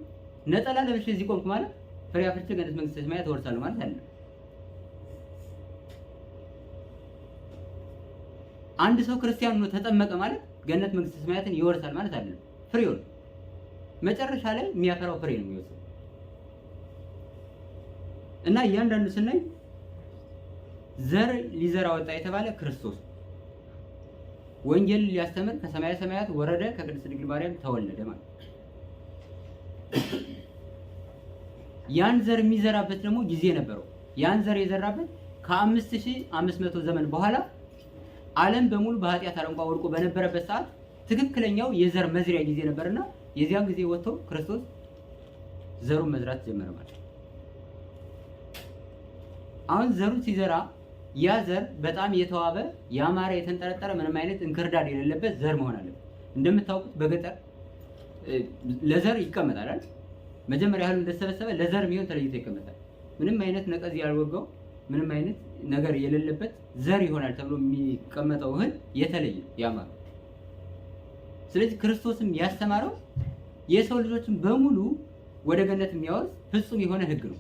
ነጠላ ለብሼ እዚህ ቆምኩ ማለት ፍሬ አፍርቼ ገነት መንግስተ ሰማያት እወርሳለሁ ማለት አይደለም። አንድ ሰው ክርስቲያን ሆኖ ተጠመቀ ማለት ገነት መንግስተ ሰማያትን ይወርሳል ማለት አይደለም። ፍሬው ነው መጨረሻ ላይ የሚያፈራው ፍሬ ነው የሚወርሰው። እና እያንዳንዱ ስናይ ዘር ሊዘራ ወጣ የተባለ ክርስቶስ ወንጌልን ሊያስተምር ከሰማየ ሰማያት ወረደ፣ ከቅድስት ድንግል ማርያም ተወለደ ማለት። ያን ዘር የሚዘራበት ደግሞ ጊዜ ነበረው። ያን ዘር የዘራበት ከ5500 ዘመን በኋላ ዓለም በሙሉ በኃጢአት አረንቋ ወድቆ በነበረበት ሰዓት ትክክለኛው የዘር መዝሪያ ጊዜ ነበርና የዚያን ጊዜ ወጥቶ ክርስቶስ ዘሩን መዝራት ጀመረ ማለት። አሁን ዘሩን ሲዘራ ያ ዘር በጣም የተዋበ ያማረ የተንጠረጠረ ምንም አይነት እንክርዳድ የሌለበት ዘር መሆን አለበት። እንደምታውቁት በገጠር ለዘር ይቀመጣል አይደል? መጀመሪያ እህሉ እንደተሰበሰበ ለዘር የሚሆን ተለይቶ ይቀመጣል። ምንም አይነት ነቀዝ ያልወጋው ምንም አይነት ነገር የሌለበት ዘር ይሆናል ተብሎ የሚቀመጠው እህል የተለየ ያማረ። ስለዚህ ክርስቶስም ያስተማረው የሰው ልጆችን በሙሉ ወደ ገነት የሚያወርስ ፍጹም የሆነ ሕግ ነው።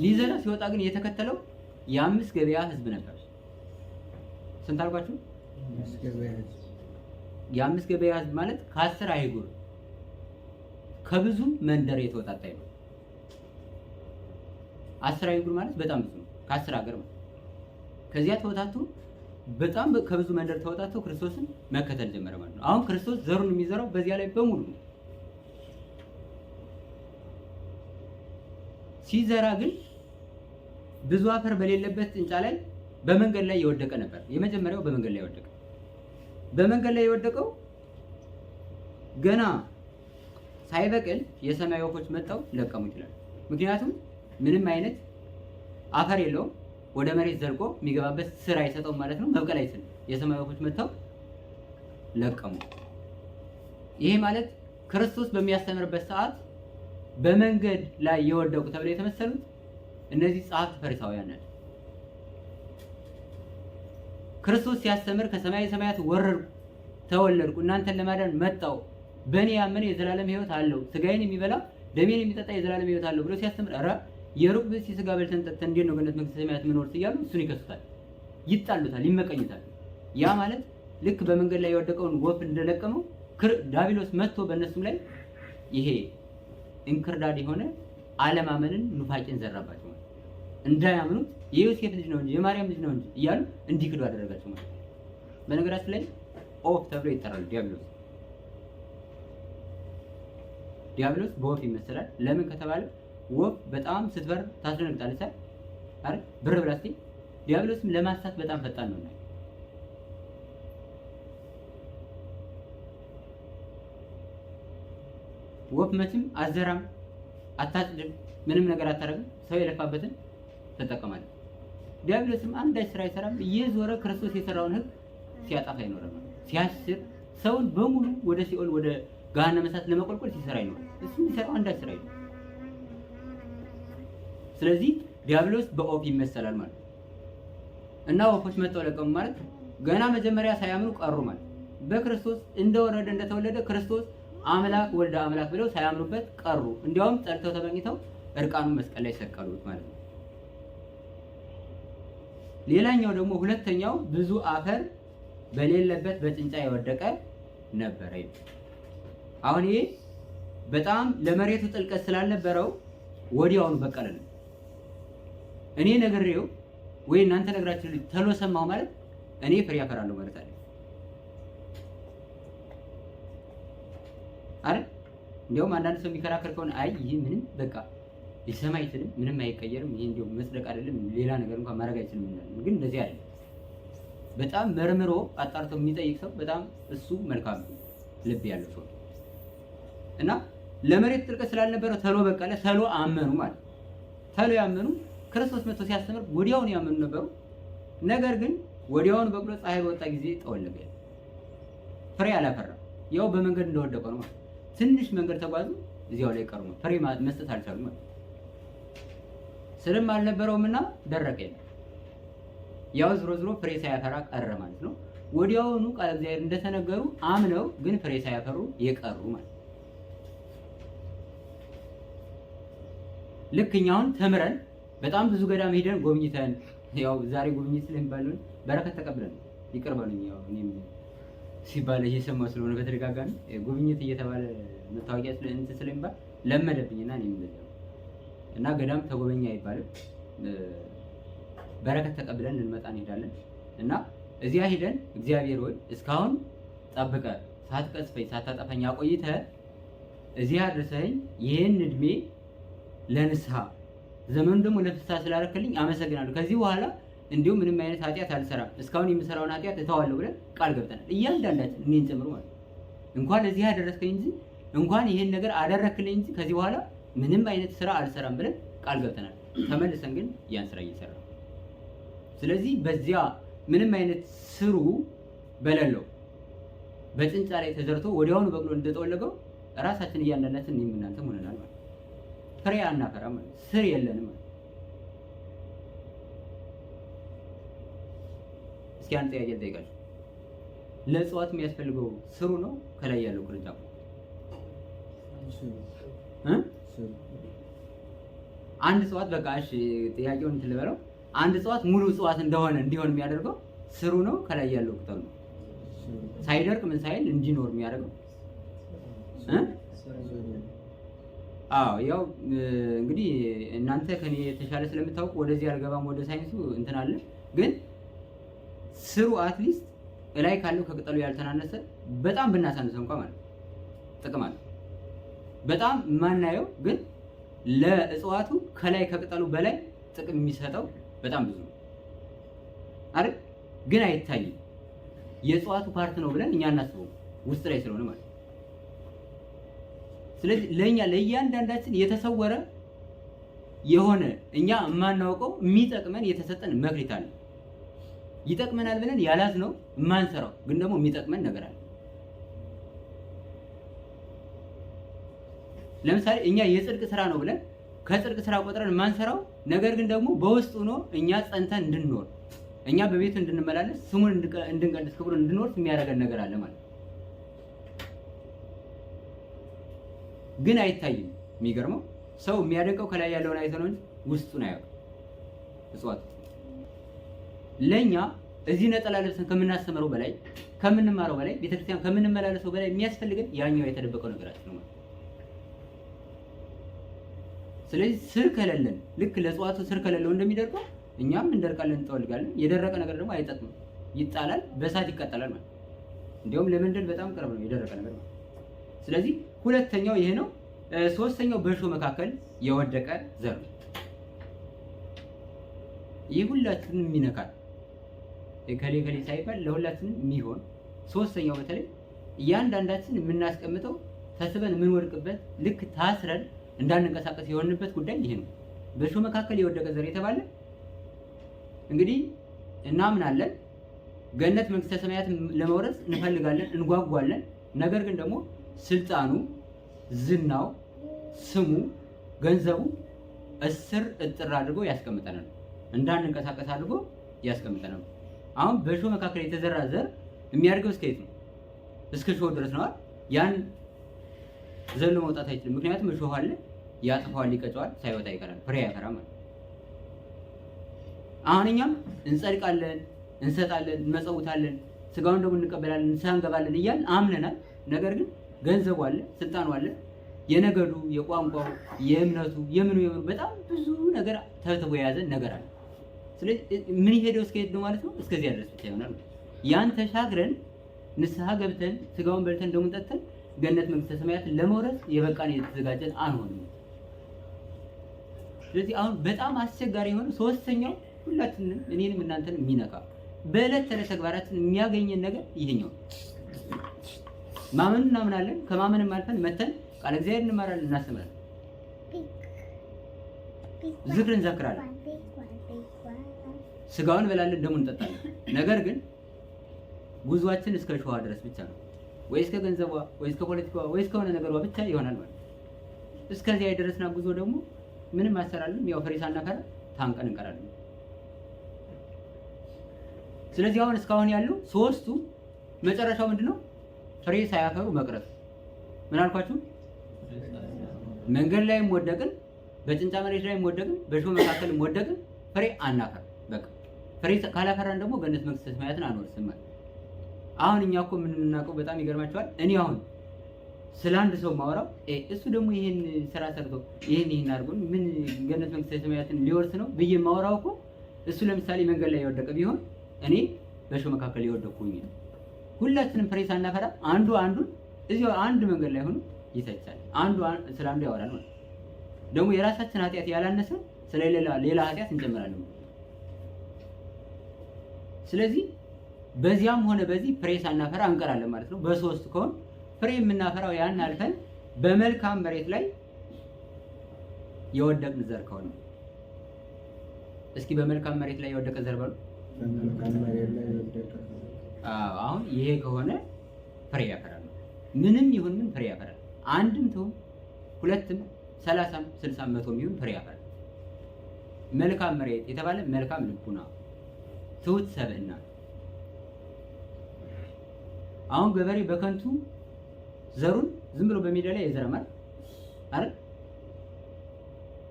ሊዘራ ሲወጣ ግን የተከተለው የአምስት ገበያ ህዝብ ነበር። ስንት አልኳችሁ? የአምስት ገበያ ህዝብ ማለት ከ10 አህጉር ከብዙ መንደር የተወጣጣ ነው። 10 አይጉር ማለት በጣም ብዙ ነው። ከ10 ሀገር ማለት ከዚያ ተወጣቶ በጣም ከብዙ መንደር ተወጣቶ ክርስቶስን መከተል ጀመረ ማለት ነው። አሁን ክርስቶስ ዘሩን የሚዘራው በዚያ ላይ በሙሉ ነው። ሲዘራ ግን ብዙ አፈር በሌለበት ጭንጫ ላይ በመንገድ ላይ የወደቀ ነበር። የመጀመሪያው በመንገድ ላይ የወደቀ በመንገድ ላይ የወደቀው ገና ሳይበቅል የሰማይ ወፎች መጥተው ለቀሙት ይላል። ምክንያቱም ምንም አይነት አፈር የለውም። ወደ መሬት ዘልቆ የሚገባበት ስር አይሰጠውም ማለት ነው። መብቀል አይችልም። የሰማይ ወፎች መጥተው ለቀሙ። ይሄ ማለት ክርስቶስ በሚያስተምርበት ሰዓት በመንገድ ላይ የወደቁ ተብለው የተመሰሉት እነዚህ ጸሐፍት ፈሪሳውያን ናቸው። ክርስቶስ ሲያስተምር ከሰማይ ሰማያት ወረድኩ፣ ተወለድኩ፣ እናንተን ለማዳን መጣው፣ በእኔ ያመነ የዘላለም ሕይወት አለው፣ ስጋዬን የሚበላ ደሜን የሚጠጣ የዘላለም ሕይወት አለው ብሎ ሲያስተምር ኧረ የሩቅ ብእሲ ስጋ በልተን ጠጥተን እንዴት ነው ገነት መንግስተ ሰማያት የምንወርስ እያሉ እሱን ይከሱታል፣ ይጣሉታል፣ ይመቀኙታል። ያ ማለት ልክ በመንገድ ላይ የወደቀውን ወፍ እንደለቀመው ዲያብሎስ መጥቶ በእነሱም ላይ ይሄ እንክርዳድ የሆነ አለማመንን ኑፋቄን ዘራባቸው ማለት እንዳያምኑት የዮሴፍ ልጅ ነው እንጂ የማርያም ልጅ ነው እንጂ እያሉ እንዲክዱ አደረጋቸው ማለት ነው። በነገራችን ላይ ኦፍ ተብሎ ይጠራል ዲያብሎስ። ዲያብሎስ በወፍ ይመሰላል። ለምን ከተባለ ወፍ በጣም ስትበር ታስደነግጣለች አይደል? ብር ብላ ስትይ ዲያብሎስም ለማሳት በጣም ፈጣን ነው። ወፍ መቼም አዘራም አታጭድም፣ ምንም ነገር አታደርግም። ሰው የለፋበትን ትጠቀማለች። ዲያብሎስም አንዳች ስራ አይሰራም። እየዞረ ክርስቶስ የሰራውን ሕግ ሲያጠፋ ይኖራል። ሲያስር ሰውን በሙሉ ወደ ሲኦል ወደ ገሃነመ እሳት ለመቆልቆል ሲሰራ ይኖራል። እሱ የሚሰራው አንዳች ስራ የለም። ስለዚህ ዲያብሎስ በወፍ ይመሰላል ማለት ነው። እና ወፎች መጥተው ለቀሙ ማለት ገና መጀመሪያ ሳያምኑ ቀሩ ማለት በክርስቶስ እንደወረደ እንደተወለደ ክርስቶስ አምላክ ወልደ አምላክ ብለው ሳያምኑበት ቀሩ። እንዲያውም ጠልተው ተመኝተው እርቃኑን መስቀል ላይ ሰቀሉት ማለት ነው። ሌላኛው ደግሞ ሁለተኛው ብዙ አፈር በሌለበት በጭንጫ የወደቀ ነበረ። አሁን ይሄ በጣም ለመሬቱ ጥልቀት ስላልነበረው ወዲያውኑ በቀለ ነው። እኔ ነግሬው ወይ እናንተ ነግራችሁ ተሎ ሰማሁ ማለት እኔ ፍሬ አፈራለሁ ማለት አይደል አይደል? እንዲያውም አንዳንድ ሰው የሚከራከር ከሆነ አይ ይሄ ምንም በቃ ሊሰማ አይችልም፣ ምንም አይቀየርም፣ ይሄ እንዲያው መጽደቅ አይደለም ሌላ ነገር እንኳን ማድረግ አይችልም እንላለን። ግን እንደዚህ አይደለም። በጣም መርምሮ አጣርቶ የሚጠይቅ ሰው በጣም እሱ መልካም ልብ ያለው ሰው እና ለመሬት ጥልቀት ስላልነበረው ተሎ በቀለ፣ ተሎ አመኑ ማለት ተሎ ያመኑ ክርስቶስ መጥቶ ሲያስተምር ወዲያውኑ ያመኑ ነበሩ። ነገር ግን ወዲያውኑ በቅሎ ፀሐይ በወጣ ጊዜ ጠወለገ፣ ፍሬ አላፈራም። ያው በመንገድ እንደወደቀ ነው ማለት ትንሽ መንገድ ተጓዙ፣ እዚያው ላይ ቀሩ፣ ፍሬ መስጠት አልቻሉም ማለት ስርም አልነበረውምና ደረቀ። ያው ዝሮ ዝሮ ፍሬ ሳያፈራ ቀረ ማለት ነው። ወዲያውኑ ቃለ እግዚአብሔር እንደተነገሩ አምነው ግን ፍሬ ሳያፈሩ የቀሩ ማለት ልክ እኛ አሁን ተምረን በጣም ብዙ ገዳም ሄደን ጎብኝተን ያው ዛሬ ጉብኝት ስለሚባል በረከት ተቀብለን ይቅር በሉኝ። ያው እኔም ሲባል እየሰማሁ ስለሆነ በተደጋጋሚ ጉብኝት እየተባለ መታወቂያ እንትን ስለሚባል ለመደብኝና እኔም እንደዚያ ነው። እና ገዳም ተጎበኛ አይባልም። በረከት ተቀብለን እንመጣ እንሄዳለን። እና እዚያ ሄደን እግዚአብሔር ሆይ እስካሁን ጠብቀ ሳትቀስፈኝ ሳታጠፋኝ አቆይተህ እዚያ አድርሰኸኝ ይህን እድሜ ለንስሐ ዘመኑ ደግሞ ለፍስሐ ስላደረክልኝ አመሰግናለሁ። ከዚህ በኋላ እንዲሁም ምንም አይነት ኃጢአት አልሰራም፣ እስካሁን የምሰራውን ኃጢአት እተዋለሁ ብለን ቃል ገብተናል። እያንዳንዳችን እኔን ጨምሮ ማለት እንኳን እዚህ አደረስከኝ እንጂ እንኳን ይሄን ነገር አደረክልኝ እንጂ ከዚህ በኋላ ምንም አይነት ስራ አልሰራም ብለን ቃል ገብተናል። ተመልሰን ግን ያን ስራ እየሰራ ስለዚህ በዚያ ምንም አይነት ስሩ በሌለው በጭንጫ ላይ ተዘርቶ ወዲያውኑ በቅሎ እንደጠወለገው ራሳችን እያንዳንዳችን እኔም እናንተም ሆነናል ማለት ፍሬ አናፈራም ማለት ስር የለንም ማለት። እስኪ አንድ ጥያቄ ልጠይቃችሁ። ለእጽዋት የሚያስፈልገው ስሩ ነው ከላይ ያለው ቅርንጫፉ? አንድ እጽዋት በቃ እሺ፣ ጥያቄውን እንትን ልበለው። አንድ እጽዋት ሙሉ እጽዋት እንደሆነ እንዲሆን የሚያደርገው ስሩ ነው ከላይ ያለው ቅጠሉ ነው? ሳይደርቅ ምን ሳይል እንዲኖር የሚያደርገው አዎ ያው እንግዲህ እናንተ ከኔ የተሻለ ስለምታውቁ ወደዚህ አልገባም፣ ወደ ሳይንሱ እንትን አለ። ግን ስሩ at least እላይ ካለው ከቅጠሉ ያልተናነሰ በጣም ብናሳንሰው እንኳን ማለት ጥቅም አለ። በጣም የማናየው ግን ለእጽዋቱ ከላይ ከቅጠሉ በላይ ጥቅም የሚሰጠው በጣም ብዙ ነው አይደል? ግን አይታይም። የእጽዋቱ part ነው ብለን እኛ እናስበው ውስጥ ላይ ስለሆነ ማለት ነው። ስለዚህ ለኛ ለእያንዳንዳችን የተሰወረ የሆነ እኛ የማናውቀው የሚጠቅመን የተሰጠን መክሊት አለ። ይጠቅመናል ብለን ያላዝነው የማንሰራው ግን ደግሞ የሚጠቅመን ነገር አለ። ለምሳሌ እኛ የጽድቅ ስራ ነው ብለን ከጽድቅ ስራ ቆጥረን የማንሰራው ነገር ግን ደግሞ በውስጥ ሆኖ እኛ ጸንተን እንድንኖር እኛ በቤቱ እንድንመላለስ ስሙን እንድንቀድስ ክብሩን እንድንወርስ የሚያደርገን ነገር አለ ማለት ግን አይታይም። የሚገርመው ሰው የሚያደንቀው ከላይ ያለውን አይቶ ነው እንጂ ውስጡን አያውቅም። እጽዋት ለኛ እዚህ ነጠላ ለብሰን ከምናስተምረው በላይ ከምንማረው በላይ ቤተክርስቲያን ከምንመላለሰው በላይ የሚያስፈልገን ያኛው የተደበቀው ነገራችን ነው ማለት። ስለዚህ ስር ከሌለን ልክ ለእጽዋቱ ስር ከሌለው እንደሚደርቀው እኛም እንደርቃለን፣ እንጠወልጋለን። የደረቀ ነገር ደግሞ አይጠቅምም፣ ይጣላል፣ በእሳት ይቃጠላል ማለት። እንዲያውም ለመንደድ በጣም ቅርብ ነው የደረቀ ነገር ማለት። ስለዚህ ሁለተኛው ይሄ ነው። ሶስተኛው በእሾህ መካከል የወደቀ ዘር ነው። ይህ ሁላችንም የሚነካል ከሌ ከሌ ሳይባል ለሁላችንም የሚሆን ሶስተኛው በተለይ እያንዳንዳችን የምናስቀምጠው ተስበን የምንወድቅበት ልክ ታስረን እንዳንንቀሳቀስ የሆንበት ጉዳይ ይሄ ነው። በእሾህ መካከል የወደቀ ዘር የተባለ እንግዲህ እናምናለን፣ ገነት መንግስተ ሰማያት ለመውረስ እንፈልጋለን፣ እንጓጓለን። ነገር ግን ደግሞ ስልጣኑ፣ ዝናው፣ ስሙ፣ ገንዘቡ እስር እጥር አድርጎ ያስቀምጠናል፣ እንዳንንቀሳቀስ አድርጎ ያስቀምጠናል። አሁን በእሾህ መካከል የተዘራ ዘር የሚያድገው እስከ የት ነው? እስከ እሾህ ድረስ ነው። ያን ዘሎ መውጣት አይችልም። ምክንያቱም እሾህ አለ፣ ያጥፈዋል፣ ይቀጨዋል፣ ሳይወጣ ይቀራል፣ ፍሬ ያፈራል ማለት። አሁን እኛም እንጸድቃለን፣ እንሰጣለን፣ እንመጸውታለን፣ ስጋውን ደግሞ እንቀበላለን፣ ንስሐ እንገባለን እያልን አምነናል። ነገር ግን ገንዘቡ አለ፣ ስልጣኑ አለ፣ የነገዱ፣ የቋንቋው፣ የእምነቱ፣ የምኑ የምኑ በጣም ብዙ ነገር ተብትቦ የያዘ ነገር አለ። ስለዚህ ምን ሄደው እስከ የት ነው ማለት ነው? እስከዚያ ድረስ ብቻ ይሆናል። ያን ተሻግረን ንስሐ ገብተን ስጋውን በልተን ደሙን ጠጥተን ገነት መንግስተ ሰማያትን ለመውረስ የበቃን የተዘጋጀን አንሆንም። ስለዚህ አሁን በጣም አስቸጋሪ የሆነ ሶስተኛው ሁላችንም እኔንም እናንተንም የሚነካ በዕለት ተዕለት ተግባራችን የሚያገኘን ነገር ይሄኛው ማመን እናምናለን። ከማመንም አልፈን መተን ቃለ እግዚአብሔር እንማራለን፣ እናስተምራለን፣ ዝክር እንዘክራለን፣ ስጋውን እንበላለን፣ ደሙን እንጠጣለን። ነገር ግን ጉዟችን እስከ ሸዋ ድረስ ብቻ ነው፣ ወይ እስከ ገንዘቧ፣ ወይ እስከ ፖለቲካዋ፣ ወይ እስከሆነ ነገሯ ብቻ ይሆናል ማለት ነው። እስከዚያ የደረስና ጉዞ ደግሞ ምንም አሰራልም፣ ያው ፍሬ ሳናፈራ ታንቀን እንቀራለን። ስለዚህ አሁን እስካሁን ያለው ሶስቱ መጨረሻው ምንድነው? ፍሬ ሳያፈሩ መቅረት። ምን አልኳችሁ? መንገድ ላይም ወደቅን፣ በጭንጫ መሬት ላይም ወደቅን፣ በእሾህ መካከልም ወደቅን፣ ፍሬ አናፈር። በቃ ፍሬ ካላፈራን ደግሞ ገነት መንግስተ ሰማያትን አንወርስም ማለት። አሁን እኛ እኮ የምናውቀው በጣም ይገርማቸዋል። እኔ አሁን ስለ አንድ ሰው ማወራው እሱ ደግሞ ይሄን ስራ ሰርቶ ይሄን ይሄን አድርጎ ምን ገነት መንግስተ ሰማያትን ሊወርስ ነው ብዬ ማወራው እኮ እሱ ለምሳሌ መንገድ ላይ የወደቀ ቢሆን እኔ በእሾህ መካከል የወደቅኩኝ ነው። ሁላችንም ፍሬ ሳናፈራ አንዱ አንዱን እዚሁ አንድ መንገድ ላይ ሆኖ ይተቻል። አንዱ ስለ አንዱ ያወራል ማለት ደግሞ የራሳችን ኃጢአት ያላነሰ ስለ ሌላ ሌላ ኃጢአት እንጨምራለን። ስለዚህ በዚያም ሆነ በዚህ ፍሬ ሳናፈራ እንቀራለን ማለት ነው። በሶስት ከሆን ፍሬ የምናፈራው ያን አልፈን በመልካም መሬት ላይ የወደቅን ዘር ከሆነ እስኪ በመልካም መሬት ላይ የወደቀ ዘር በሉ። አሁን ይሄ ከሆነ ፍሬ ያፈራል። ምንም ይሁን ምን ፍሬ ያፈራል። አንድም ትሁን ሁለትም 30ም 60 100ም ይሁን ፍሬ ያፈራል። መልካም መሬት የተባለ መልካም ልቡና፣ ትሁት ሰብእና። አሁን ገበሬ በከንቱ ዘሩን ዝም ብሎ በሜዳ ላይ አይዘራም አይደል?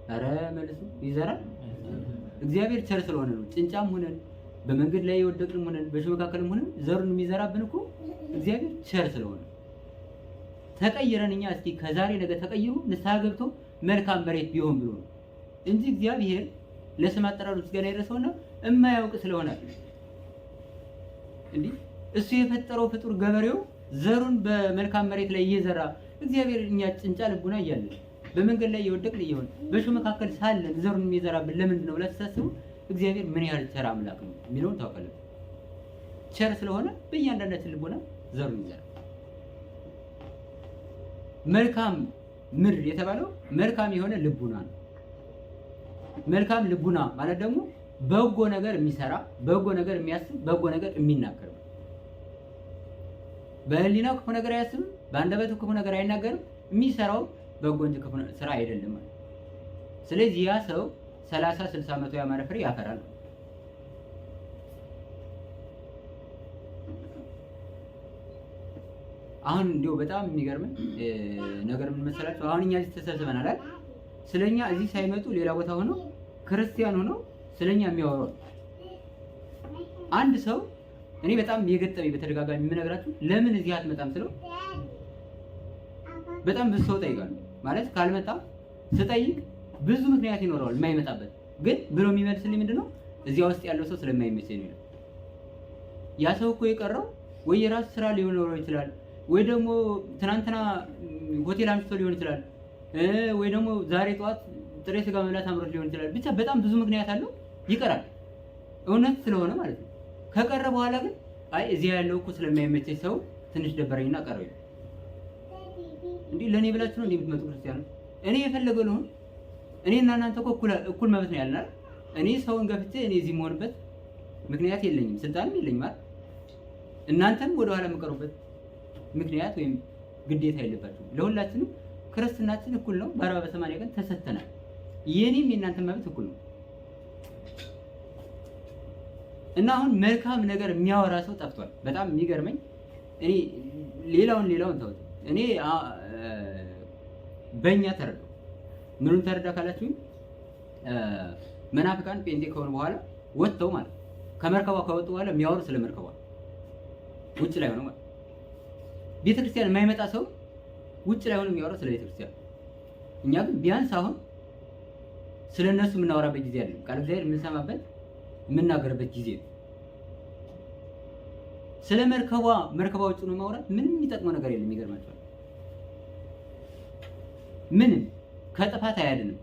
ኧረ መልሱ ይዘራል። እግዚአብሔር ቸር ስለሆነ ነው። ጭንጫም ሆነን በመንገድ ላይ የወደቅንም ሆነን በእሾህ መካከልም ሆነን ዘሩን የሚዘራብን እኮ እግዚአብሔር ቸር ስለሆነ ተቀይረን እኛ እስኪ ከዛሬ ነገ ተቀይሮ ንስሐ ገብቶ መልካም መሬት ቢሆን ብሎ ነው እንጂ እግዚአብሔር ለስም አጠራሩ ምስጋና ይድረሰውና የማያውቅ ስለሆነ እንዲህ እሱ የፈጠረው ፍጡር ገበሬው ዘሩን በመልካም መሬት ላይ እየዘራ እግዚአብሔር እኛ ጭንጫ ልቡና እያለን በመንገድ ላይ የወደቅን እየሆን በእሾህ መካከል ሳለን ዘሩን የሚዘራብን ለምንድን ነው ብላችሁ ታስቡ፣ እግዚአብሔር ምን ያህል ቸር አምላክ ነው የሚለውን ታውቃላችሁ። ቸር ስለሆነ በእያንዳንዳችን ልቦና ዘሩን ይዘራል። መልካም ምድር የተባለው መልካም የሆነ ልቡና ነው። መልካም ልቡና ማለት ደግሞ በጎ ነገር የሚሰራ፣ በጎ ነገር የሚያስብ፣ በጎ ነገር የሚናገር ነው። በህሊናው ክፉ ነገር አያስብም፣ በአንደበቱ ክፉ ነገር አይናገርም። የሚሰራው በጎ እንጂ ክፉ ስራ አይደለም ማለት። ስለዚህ ያ ሰው 30፣ 60፣ 100 ያማረ ፍሬ ያፈራል። አሁን እንዲሁ በጣም የሚገርምን ነገር ምን መሰላችሁ? አሁን እኛ እዚህ ተሰብስበናል አይደል? ስለኛ እዚህ ሳይመጡ ሌላ ቦታ ሆነው ክርስቲያን ሆነው ስለኛ የሚያወሩ አንድ ሰው እኔ በጣም የገጠመኝ በተደጋጋሚ የምነግራችሁ ለምን እዚህ አትመጣም ስለው በጣም ብዙ ሰው ጠይቃለሁ። ማለት ካልመጣ ስጠይቅ ብዙ ምክንያት ይኖረዋል የማይመጣበት፣ ግን ብሎ የሚመልስልኝ ምንድነው እዚያ ውስጥ ያለው ሰው ስለማይመቸኝ ነው። ያ ሰው እኮ የቀረው ወይ የራሱ ስራ ሊኖረው ይችላል፣ ወይ ደግሞ ትናንትና ሆቴል አምሽቶ ሊሆን ይችላል፣ ወይ ደግሞ ዛሬ ጠዋት ጥሬ ስጋ መብላት አምሮት ሊሆን ይችላል። ብቻ በጣም ብዙ ምክንያት አለው፣ ይቀራል። እውነት ስለሆነ ማለት ነው። ከቀረ በኋላ ግን አይ እዚያ ያለው እኮ ስለማይመቸኝ ሰው ትንሽ ደበረኝና ቀረው። እንዴ ለኔ ብላችሁ ነው እንዴ የምትመጡ ክርስቲያኖች? እኔ የፈለገው ልሁን። እኔና እናንተ እኮ እኩል መብት ነው ያለን አይደል? እኔ ሰውን ገፍቼ እኔ እዚህ የምሆንበት ምክንያት የለኝም፣ ስልጣንም የለኝም አይደል? እናንተም ወደኋላ የምቀሩበት ምክንያት ወይም ግዴታ የለባችሁም። ለሁላችንም ክርስትናችን እኩል ነው። በ40 በ80 ቀን ተሰጥተናል። የኔም የእናንተ መብት እኩል ነው። እና አሁን መልካም ነገር የሚያወራ ሰው ጠፍቷል። በጣም የሚገርመኝ እኔ ሌላውን ተውት። እኔ በእኛ ተረዳው። ምኑን ተረዳ ካላችሁኝ መናፍቃን ጴንጤ ከሆኑ በኋላ ወጥተው ማለት ከመርከቧ ከወጡ በኋላ የሚያወሩ ስለ መርከቧ ውጭ ላይ ሆነው ማለት ቤተክርስቲያን የማይመጣ ሰው ውጭ ላይ ሆኖ የሚያወራው ስለ ቤተክርስቲያን። እኛ ግን ቢያንስ አሁን ስለ እነሱ የምናወራበት ጊዜ አይደለም። ቃል እግዚአብሔር የምንሰማበት የምናገርበት ጊዜ ነው። ስለ መርከቧ ውጭ ነው ማውራት ምንም የሚጠቅመው ነገር የለም። ይገርማቸዋል። ምንም ከጥፋት አያድንም።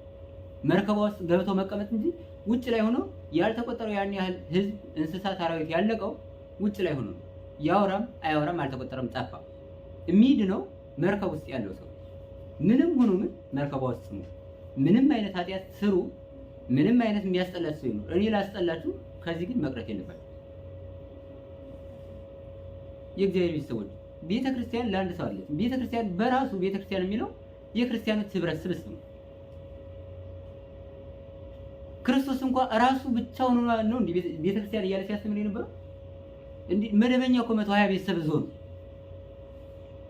መርከቧ ውስጥ ገብቶ መቀመጥ እንጂ ውጭ ላይ ሆኖ ያልተቆጠረው ያን ያህል ሕዝብ፣ እንስሳት፣ አራዊት ያለቀው ውጭ ላይ ሆኖ ነው። ያወራም አያወራም አልተቆጠረም፣ ጠፋ። የሚድነው መርከብ ውስጥ ያለው ሰው ምንም ሆኖ ምን መርከቧ ውስጥ ነው። ምንም አይነት ኃጢአት ስሩ፣ ምንም አይነት የሚያስጠላችሁ ሰው ይኖር፣ እኔ ላስጠላችሁ፣ ከዚህ ግን መቅረት የለባችሁ። የእግዚአብሔር ቤተሰቦች ቤተክርስቲያን ለአንድ ሰው አይደለችም። ቤተክርስቲያን በራሱ ቤተክርስቲያን የሚለው የክርስቲያኖች ህብረት ስብስብ ነው። ክርስቶስ እንኳን ራሱ ብቻውን ነው እንዲህ ቤተክርስቲያን እያለ ሲያስተምር የነበረው። እንዲህ መደበኛ እኮ 120 ቤተሰብ ይዞ ነው።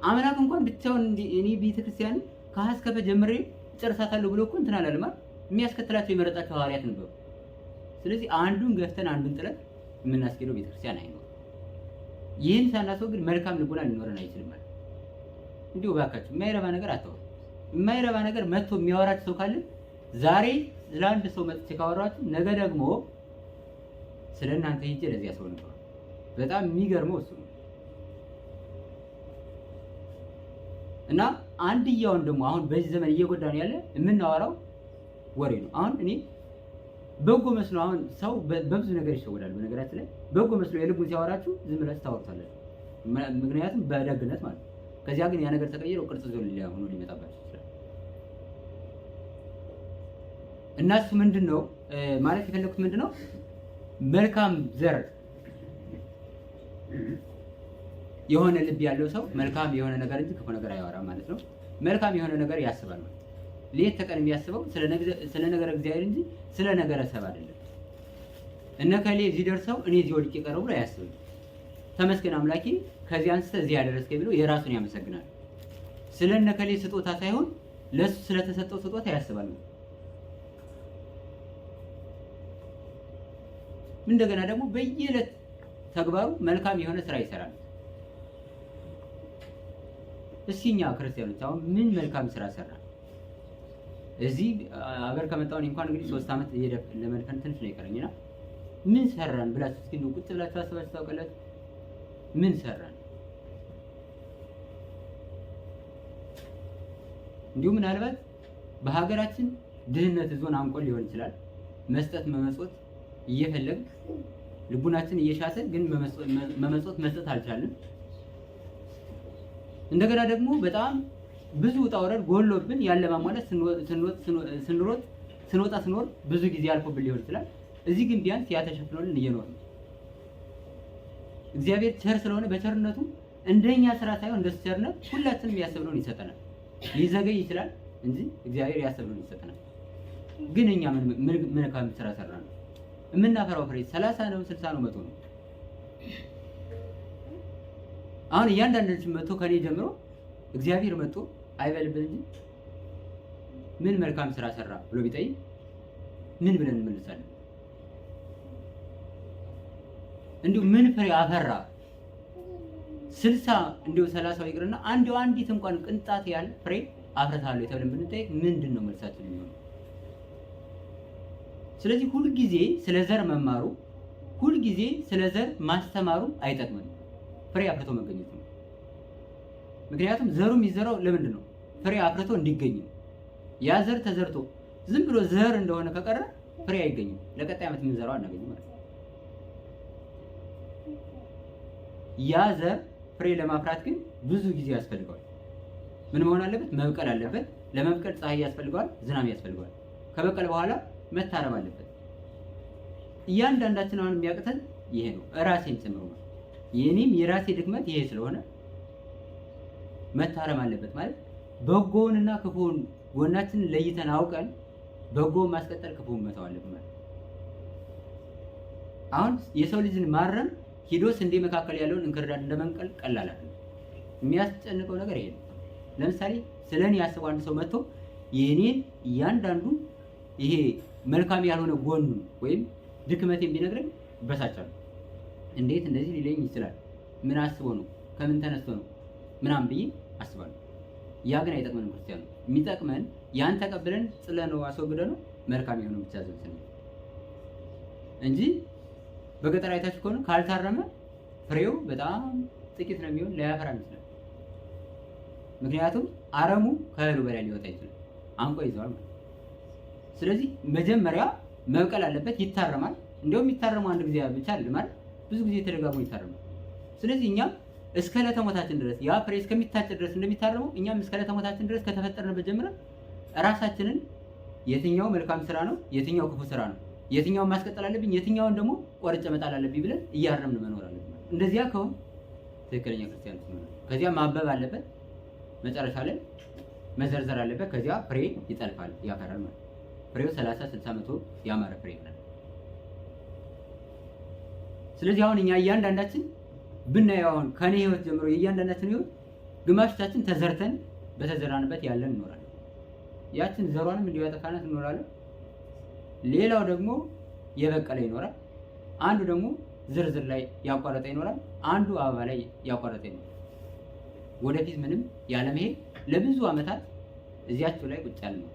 አምላክ እንኳን ብቻውን እንዲህ እኔ ቤተክርስቲያን ከሀ እስከ ፐ ጀምሬ ጨርሳታለሁ ብሎ እኮ እንትን አላለም አይደል? የሚያስከትላቸው የመረጣቸው ሐዋርያት ነበሩ። ስለዚህ አንዱን ገፍተን አንዱን ጥለን የምናስኬደው ቤተክርስቲያን አይኖርም። ይህን ሳናስወግድ መልካም ልቦና ሊኖረን አይችልም ማለት እንዲሁ እባካችሁ የማይረባ ነገር አታወሩ። የማይረባ ነገር መጥቶ የሚያወራችሁ ሰው ካለ ዛሬ ስለ አንድ ሰው መጥቼ ካወራችሁ ነገ ደግሞ ስለ እናንተ ሂጄ ለዚያ ሰው ነው። በጣም የሚገርመው እሱ ነው። እና አንድያውን ደግሞ አሁን በዚህ ዘመን እየጎዳን ያለ የምናወራው ወሬ ነው። አሁን እኔ በጎ መስሎ አሁን ሰው በብዙ ነገር ይሸወዳል። በነገራችን ላይ በጎ መስሎ የልቡን ሲያወራችሁ ዝም ብላችሁ ታወሩታላችሁ። ምክንያቱም በደግነት ማለት ነው። ከዚያ ግን ያ ነገር ተቀይሮ ቅርጽ ዞ ሆኖ ሊመጣባችሁ ይችላል። እና እሱ ምንድነው ማለት የፈለኩት ምንድነው መልካም ዘር የሆነ ልብ ያለው ሰው መልካም የሆነ ነገር እንጂ ክፉ ነገር አያወራም ማለት ነው። መልካም የሆነ ነገር ያስባል ማለት ሌት ተቀን የሚያስበው ስለ ነገረ እግዚአብሔር እንጂ ስለ ነገረ ሰብ አይደለም። እነ ከሌ እዚህ ደርሰው እኔ እዚህ ወድቄ ቀረው ብሎ አያስብም። ተመስገን አምላኬ ከዚህ አንስተ እዚህ ያደረስከኝ ብሎ የራሱን ያመሰግናል። ስለ እነ ከሌ ስጦታ ሳይሆን ለሱ ስለተሰጠው ስጦታ ያስባል። እንደገና ደግሞ በየዕለት ተግባሩ መልካም የሆነ ስራ ይሰራል። እስኪ እኛ ክርስቲያኖች አሁን ምን መልካም ስራ ሰራን? እዚህ አገር ከመጣሁ እንኳን እንግዲህ 3 ዓመት ለመድፈን ትንሽ ነው የቀረኝና ምን ሰራን ብላችሁ እስኪ እንደው ቁጭ ብላችሁ አስባችሁ ታውቃላችሁ? ምን ሰራን? እንዲሁ ምናልባት በሀገራችን ድህነት ዞን አንቆን ሊሆን ይችላል። መስጠት መመጽወት እየፈለግን ልቡናችን እየሻተ ግን መመጽወት መስጠት አልቻልንም። እንደገና ደግሞ በጣም ብዙ ውጣ ውረድ ጎሎብን ያለ ማሟላት ስንሮጥ ስንወጣ ስንወርድ ብዙ ጊዜ አልፎብን ሊሆን ይችላል። እዚህ ግን ቢያንስ ያ ተሸፍኖልን እየኖርን ነው። እግዚአብሔር ቸር ስለሆነ በቸርነቱ እንደኛ ስራ ሳይሆን እንደሱ ቸርነት ሁላችንም ያሰብነውን ይሰጠናል። ሊዘገይ ይችላል እንጂ እግዚአብሔር ያሰብነውን ይሰጠናል። ግን እኛ ምን መልካም ስራ ሰራን? የምናፈራው ፍሬ 30 ነው፣ 60 ነው፣ 100 ነው። አሁን እያንዳንዳችን መጥቶ ከኔ ጀምሮ እግዚአብሔር መጥቶ አይበልብን እንጂ ምን መልካም ስራ ሰራ ብሎ ቢጠይቅ ምን ብለን እንመልሳለን? እንዲሁ ምን ፍሬ አፈራ? 60 እንዲሁ 30 ይቅርና አንዲው አንዲት እንኳን ቅንጣት ያህል ፍሬ አፍርታለሁ ተብለን ብንጠይቅ ምንድን ነው መልሳችን የሚሆነው? ስለዚህ ሁልጊዜ ስለ ዘር መማሩ ሁልጊዜ ስለ ዘር ማስተማሩ አይጠቅምም። ፍሬ አፍርቶ መገኘት ነው። ምክንያቱም ዘሩ የሚዘራው ለምንድን ነው? ፍሬ አፍርቶ እንዲገኝ ነው። ያ ዘር ተዘርቶ ዝም ብሎ ዘር እንደሆነ ከቀረ ፍሬ አይገኝም። ለቀጣይ ዓመት የምንዘራው አናገኝም ማለት ነው። ያ ዘር ፍሬ ለማፍራት ግን ብዙ ጊዜ ያስፈልገዋል። ምን መሆን አለበት? መብቀል አለበት። ለመብቀል ፀሐይ ያስፈልገዋል፣ ዝናብ ያስፈልገዋል። ከበቀለ በኋላ መታረም አለበት። እያንዳንዳችን አሁን የሚያቅተን ይሄ ነው፣ እራሴን ጨምሮ ነው። የኔም የራሴ ድክመት ይሄ ስለሆነ መታረም አለበት ማለት በጎውንና ክፉውን ጎናችንን ለይተን አውቀን በጎውን ማስቀጠል ክፉውን መተው አለብን ማለት። አሁን የሰው ልጅን ማረም ሂዶ ስንዴ መካከል ያለውን እንክርዳድ እንደመንቀል ቀላል አይደለም። የሚያስጨንቀው ነገር ይሄ ነው። ለምሳሌ ስለኔ ያስበው አንድ ሰው መጥቶ የኔን እያንዳንዱ ይሄ መልካም ያልሆነ ጎኑን ወይም ድክመቴን ቢነግረኝ እበሳጫለሁ። እንዴት እንደዚህ ሊለኝ ይችላል? ምን አስቦ ነው? ከምን ተነስቶ ነው? ምናምን ብዬ አስባለሁ። ያ ግን አይጠቅመንም። ክርስቲያኑ የሚጠቅመን ያን ተቀብለን ጥለነው አስወግደነው መልካም የሆነው ብቻ ዘንድ እንጂ በገጠር አይታችሁ ከሆነ ካልታረመ ፍሬው በጣም ጥቂት ነው የሚሆን፣ ላያፈራም ይችላል። ምክንያቱም አረሙ ከእህሉ በላይ ሊወጣ ይችላል፣ አንቆ ይዘዋል ማለት። ስለዚህ መጀመሪያ መብቀል አለበት፣ ይታረማል። እንደውም ይታረመው አንድ ጊዜ ብቻ አይደለም ማለት ብዙ ጊዜ ተደጋግሞ ይታረማል። ስለዚህ እኛም እስከ ዕለተ ሞታችን ድረስ ያ ፍሬ እስከሚታጨድ ድረስ እንደሚታረመው እኛም እስከ ዕለተ ሞታችን ድረስ ከተፈጠርንበት ጀምረን ራሳችንን የትኛው መልካም ስራ ነው፣ የትኛው ክፉ ስራ ነው፣ የትኛውን ማስቀጠል አለብኝ፣ የትኛውን ደግሞ ቆርጬ መጣል አለብኝ ብለን እያረምን መኖር አለብን። እንደዚያ ከሆነ ትክክለኛ ክርስቲያን ነው። ከዚያ ማበብ አለበት፣ መጨረሻ ላይ መዘርዘር አለበት። ከዚያ ፍሬ ይጠልፋል፣ ያፈራል ማለት ፍሬው 30፣ 60፣ 100 ያማረ ፍሬ ይሆናል። ስለዚህ አሁን እኛ እያንዳንዳችን ብናየው አሁን ከኔ ህይወት ጀምሮ የእያንዳንዳችን ህይወት ግማሾቻችን ተዘርተን በተዘራንበት ያለን እንኖራለን። ያችን ዘሯንም እንዲሁ ያጠፋናት እንኖራለን። ሌላው ደግሞ የበቀለ ይኖራል። አንዱ ደግሞ ዝርዝር ላይ ያቋረጠ ይኖራል። አንዱ አበባ ላይ ያቋረጠ ይኖራል። ወደፊት ምንም ያለመሄድ ለብዙ ዓመታት እዚያቸው ላይ ቁጭ ያለ ነው።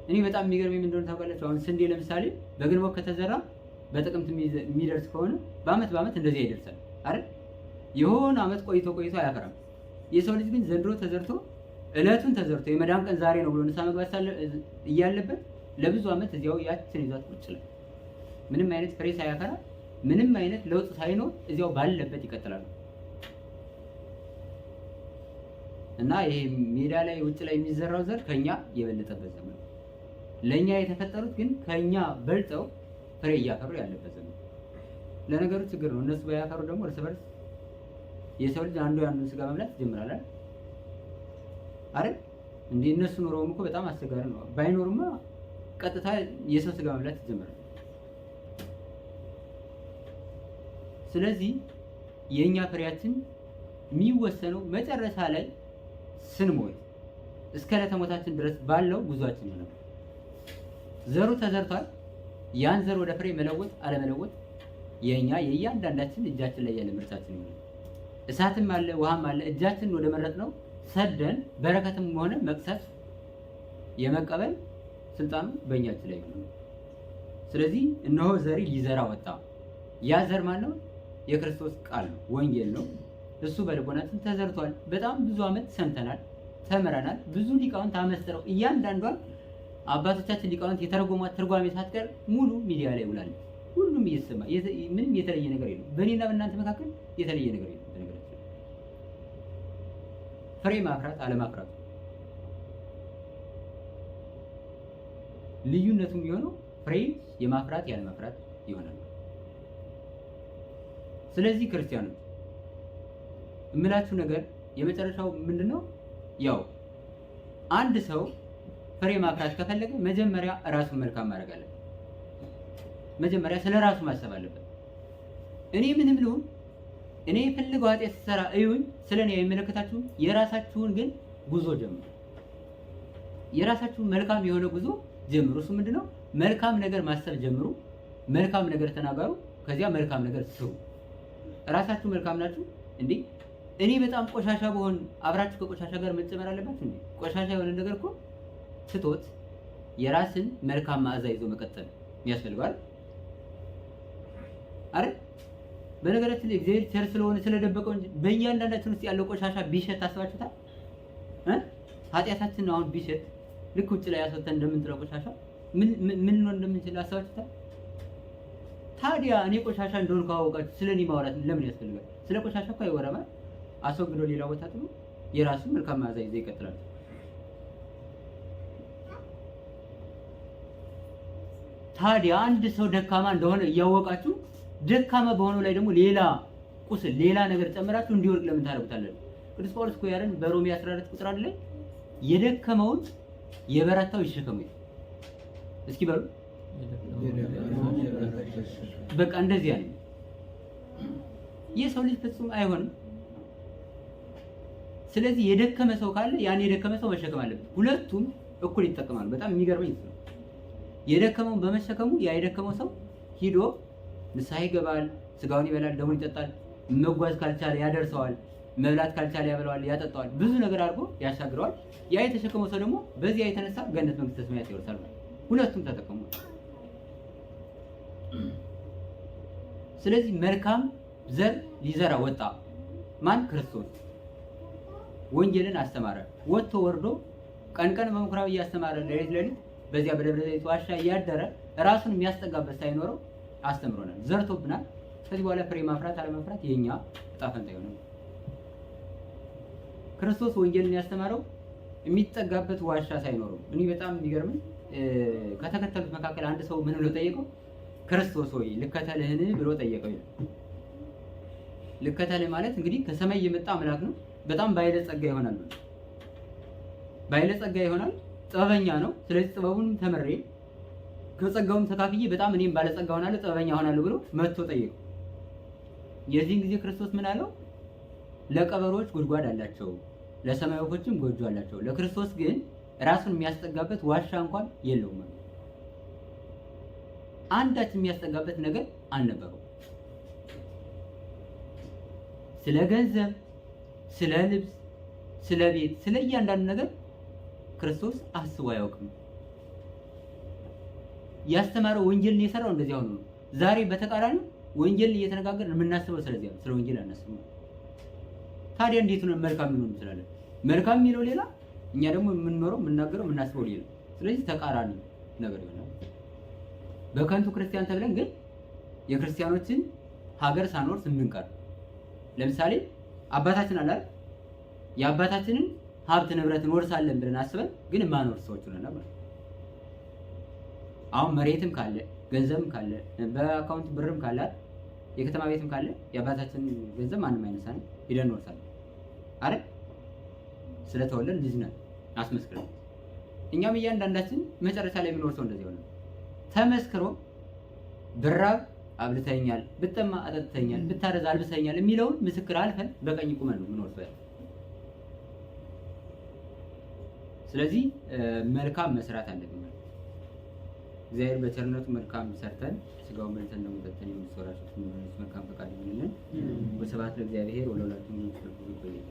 እኔ በጣም የሚገርመኝ ምን እንደሆነ ታውቃላችሁ? አሁን ስንዴ ለምሳሌ በግንቦት ከተዘራ በጥቅምት የሚደርስ ከሆነ በአመት በአመት እንደዚያ ይደርሳል አይደል? የሆነ አመት ቆይቶ ቆይቶ አያፈራም። የሰው ልጅ ግን ዘንድሮ ተዘርቶ እለቱን ተዘርቶ የመዳን ቀን ዛሬ ነው ብሎ ንስሐ መግባት እያለበት ለብዙ አመት እዚያው ያችን ይዟት ቁጭ ይላል። ምንም አይነት ፍሬ ሳያፈራ ምንም አይነት ለውጥ ሳይኖር እዚያው ባለበት ይቀጥላል። እና ይሄ ሜዳ ላይ ውጭ ላይ የሚዘራው ዘር ከኛ የበለጠበት ዘመን ነው። ለኛ የተፈጠሩት ግን ከኛ በልጠው ፍሬ እያፈሩ ያለበት ዘመን። ለነገሩ ችግር ነው። እነሱ ባያፈሩ ደግሞ እርስ በርስ የሰው ልጅ አንዱ ያንዱን ስጋ መብላት ይጀምራል አይደል? እንዴ እነሱ ኖረውም እኮ በጣም አስቸጋሪ ነው። ባይኖርማ ቀጥታ የሰው ስጋ መብላት ይጀምራል። ስለዚህ የኛ ፍሬያችን የሚወሰነው መጨረሻ ላይ ስንሞት እስከ ዕለተ ሞታችን ድረስ ባለው ጉዟችን ነው። ዘሩ ተዘርቷል። ያን ዘር ወደ ፍሬ መለወጥ አለመለወጥ የኛ የእያንዳንዳችን እጃችን ላይ ያለ ምርጫችን ነው። እሳትም አለ ውሃም አለ። እጃችንን ወደ መረጥነው ሰደን በረከትም ሆነ መቅሰፍት የመቀበል ስልጣኑ በእኛ እጅ ላይ ነው። ስለዚህ እነሆ ዘሪ ሊዘራ ወጣ። ያ ዘር ማን ነው? የክርስቶስ ቃል ነው፣ ወንጌል ነው። እሱ በልቦናችን ተዘርቷል። በጣም ብዙ ዓመት ሰምተናል፣ ተምረናል። ብዙ ሊቃውንት አመስጥረው እያንዳንዷን አባቶቻችን ሊቃውንት የተረጎሟት ትርጓሜ ሳትቀር ሙሉ ሚዲያ ላይ ውላለች። ሁሉም እየተሰማ ምንም የተለየ ነገር የለም። በእኔና በእናንተ መካከል የተለየ ነገር የለም። በነገራችን ፍሬ ማፍራት አለማፍራት ልዩነቱ የሚሆነው ፍሬ የማፍራት ያለማፍራት ይሆናል። ስለዚህ ክርስቲያኖች እምላችሁ ነገር የመጨረሻው ምንድነው? ያው አንድ ሰው ፍሬ ማፍራት ከፈለገ መጀመሪያ ራሱን መልካም ማድረግ አለበት። መጀመሪያ ስለ ራሱ ማሰብ አለበት። እኔ ምንም ልሁን፣ እኔ የፈለገው ኃጢአት ስሰራ እዩኝ፣ ስለ እኔ አይመለከታችሁም። የራሳችሁን ግን ጉዞ ጀምሩ። የራሳችሁን መልካም የሆነ ጉዞ ጀምሩ። እሱ ምንድነው? መልካም ነገር ማሰብ ጀምሩ። መልካም ነገር ተናገሩ። ከዚያ መልካም ነገር ስሩ። ራሳችሁ መልካም ናችሁ እንዴ? እኔ በጣም ቆሻሻ በሆን አብራችሁ ከቆሻሻ ጋር መጨመር አለባችሁ እንዴ? ቆሻሻ የሆነ ነገር እኮ ትቶት የራስን መልካም መዓዛ ይዞ መቀጠል ያስፈልገዋል አይደል? በነገራችን ላይ እግዚአብሔር ቸር ስለሆነ ስለደበቀው እንጂ በእያንዳንዳችን ውስጥ ያለው ቆሻሻ ቢሸት ታስባችሁታል? ኃጢአታችን አሁን ቢሸት ልክ ውጭ ላይ አስወጥተን እንደምንጥለው ቆሻሻ ምን ምን ነው እንደምንችል አስባችሁታል? ታዲያ እኔ ቆሻሻ እንደሆን ካወቃችሁ ስለ እኔ ማውራት ለምን ያስፈልጋል? ስለ ቆሻሻ እኮ አይወራም። አስወግዶ ሌላ ቦታ ጥሎ የራሱን መልካም መዓዛ ይዞ ይቀጥላል። ታዲያ አንድ ሰው ደካማ እንደሆነ እያወቃችሁ ደካማ በሆነው ላይ ደግሞ ሌላ ቁስል፣ ሌላ ነገር ጨምራችሁ እንዲወድቅ ለምን ታደርጉታላችሁ? ቅዱስ ጳውሎስ እኮ ያለን በሮሜ 14 ቁጥር 1 ላይ የደከመውን የበረታው ይሸከሙ ይላል። እስኪ በሉ በቃ እንደዚህ ያለ የሰው ልጅ ፍጹም አይሆንም። ስለዚህ የደከመ ሰው ካለ ያን የደከመ ሰው መሸከም አለበት። ሁለቱም እኩል ይጠቀማሉ። በጣም የሚገርመኝ እሱ ነው። የደከመውን በመሸከሙ ያ የደከመው ሰው ሂዶ ንስሐ ይገባል፣ ስጋውን ይበላል፣ ደሙን ይጠጣል። መጓዝ ካልቻለ ያደርሰዋል፣ መብላት ካልቻለ ያበለዋል፣ ያጠጣዋል፣ ብዙ ነገር አድርጎ ያሻግረዋል። ያ የተሸከመው ሰው ደግሞ በዚያ የተነሳ ገነት መንግስተ ሰማያት ይወርሳል። ሁለቱም ተጠቀሙ። ስለዚህ መልካም ዘር ሊዘራ ወጣ። ማን? ክርስቶስ። ወንጌልን አስተማረ። ወጥቶ ወርዶ ቀን ቀን በምኩራብ እያስተማረ ሌሊት ሌሊት በዚያ በደብረ ዘይት ዋሻ እያደረ ራሱን የሚያስጠጋበት ሳይኖረው አስተምሮናል፣ ዘርቶብናል። ከዚህ በኋላ ፍሬ ማፍራት አለማፍራት የኛ ዕጣ ፈንታ ይሆናል። ክርስቶስ ወንጌልን ያስተማረው የሚጠጋበት ዋሻ ሳይኖረው። እኔ በጣም የሚገርመኝ ከተከተሉት መካከል አንድ ሰው ምን ብሎ ጠየቀው? ክርስቶስ ሆይ ልከተልህን ብሎ ጠየቀው ይላል። ልከተልህ ማለት እንግዲህ ከሰማይ የመጣ አምላክ ነው። በጣም ባለጸጋ ይሆናል፣ ባለጸጋ ይሆናል፣ ጥበበኛ ነው። ስለዚህ ጥበቡን ተምሬ ከጸጋውም ተካፍዬ በጣም እኔም ባለጸጋ ሆናለሁ፣ ጥበበኛ ሆናለሁ ብሎ መጥቶ ጠየቀው። የዚህን ጊዜ ክርስቶስ ምን አለው? ለቀበሮች ጉድጓድ አላቸው፣ ለሰማይ ወፎችም ጎጆ አላቸው፣ ለክርስቶስ ግን ራሱን የሚያስጠጋበት ዋሻ እንኳን የለውም። አንዳች የሚያስጠጋበት ነገር አልነበረው። ስለ ገንዘብ፣ ስለ ልብስ፣ ስለ ቤት፣ ስለ እያንዳንዱ ነገር ክርስቶስ አስቦ አያውቅም። ያስተማረው ወንጌልን የሰራው እንደዚያ ሆኖ ነው። ዛሬ በተቃራኒ ወንጌልን እየተነጋገርን የምናስበው ስለዚያ ነው። ስለ ወንጌል አናስብም። ታዲያ እንዴት ነው መልካም ሊሆን እንችላለን? መልካም የሚለው ሌላ፣ እኛ ደግሞ የምንኖረው የምናገረው የምናስበው ሌላ። ስለዚህ ተቃራኒ ነገር ይሆናል። በከንቱ ክርስቲያን ተብለን ግን የክርስቲያኖችን ሀገር ሳንወርስ የምንቀር ለምሳሌ አባታችን አለ አይደል? የአባታችንን ሀብት ንብረት እንወርሳለን ብለን አስበን ግን የማንወርስ ሰዎች ሆነናል ማለት ነው። አሁን መሬትም ካለ ገንዘብም ካለ በአካውንት ብርም ካለ የከተማ ቤትም ካለ የአባታችንን ገንዘብ ማንም አይነሳንም፣ ሄደን እንወርሳለን አይደል? ስለተወለድን ልጅ ነን አስመስክረን። እኛም እያንዳንዳችን መጨረሻ ላይ የምንወርሰው እንደዚህ ሆነ። ተመስክሮ ብራብ አብልተኛል፣ ብጠማ አጠጥተኛል፣ ብታረዝ አልብሰኛል የሚለውን ምስክር አልፈን በቀኝ ቁመን ነው የምንወርሰው ያለው። ስለዚህ መልካም መስራት አለብን። እግዚአብሔር በቸርነቱ መልካም ሰርተን ስጋውን በልተን ደግሞ ጠጥተን የምንሰራቸው መልካም ፈቃድ ይሁንልን። ወስብሐት ለእግዚአብሔር ወለወላዲቱ ድንግል። ይቆየን።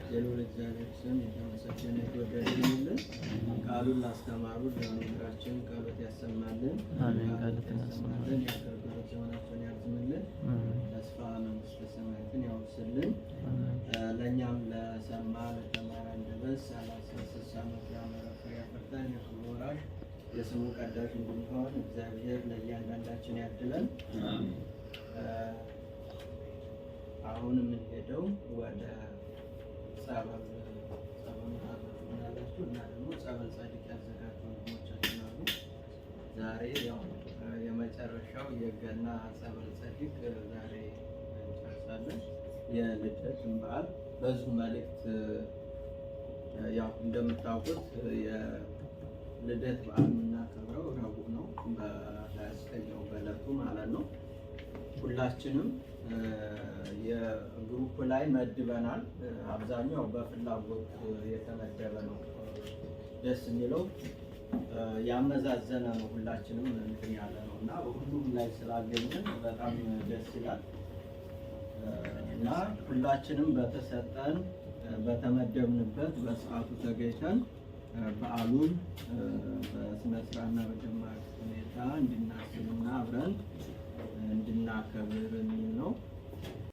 የልዑል እግዚአብሔር ስም የተመሰገነ የተወደደ ይሁንልን። ቃሉን ላስተማሩ ለመምህራችን ቃሎት ያሰማልን፣ ቃሎት ያሰማልን፣ የአገልግሎት ዘመናቸውን ያርዝምልን፣ ተስፋ መንግስተ ሰማያትን ያውርስልን። ለእኛም ለሰማ ለተማረ አንደበት 30 60 መቶ ያመረ ፍሬ አፍርተን የክብሩ ወራሽ የስሙ ቀዳሽ እንድንሆን እግዚአብሔር ለእያንዳንዳችን ያድለን። አሁን የምንሄደው ወደ ጸበል ጸበሉ ታዘዙናላችሁ እና ደግሞ ጸበል ጻድቅ ያዘጋጁ ወንድሞቻችን አሉ። ዛሬ ያው የመጨረሻው የገና ጸበል ጻድቅ ዛሬ እንጨርሳለን። የልደትን በዓል በዚሁ መልእክት ያው እንደምታውቁት የልደት በዓል የምናከብረው ረቡዕ ነው፣ በ29ኛው በዕለቱ ማለት ነው። ሁላችንም የ group ላይ መድበናል። አብዛኛው በፍላጎት የተመደበ ነው። ደስ የሚለው ያመዛዘነ ነው። ሁላችንም እንትን ያለ ነው እና ሁሉም ላይ ስላገኘን በጣም ደስ ይላል እና ሁላችንም በተሰጠን በተመደብንበት በሰዓቱ ተገኝተን በዓሉን በስነ ስርዓትና በደማቅ ሁኔታ እንድናስብና አብረን እንድናከብር የሚል ነው።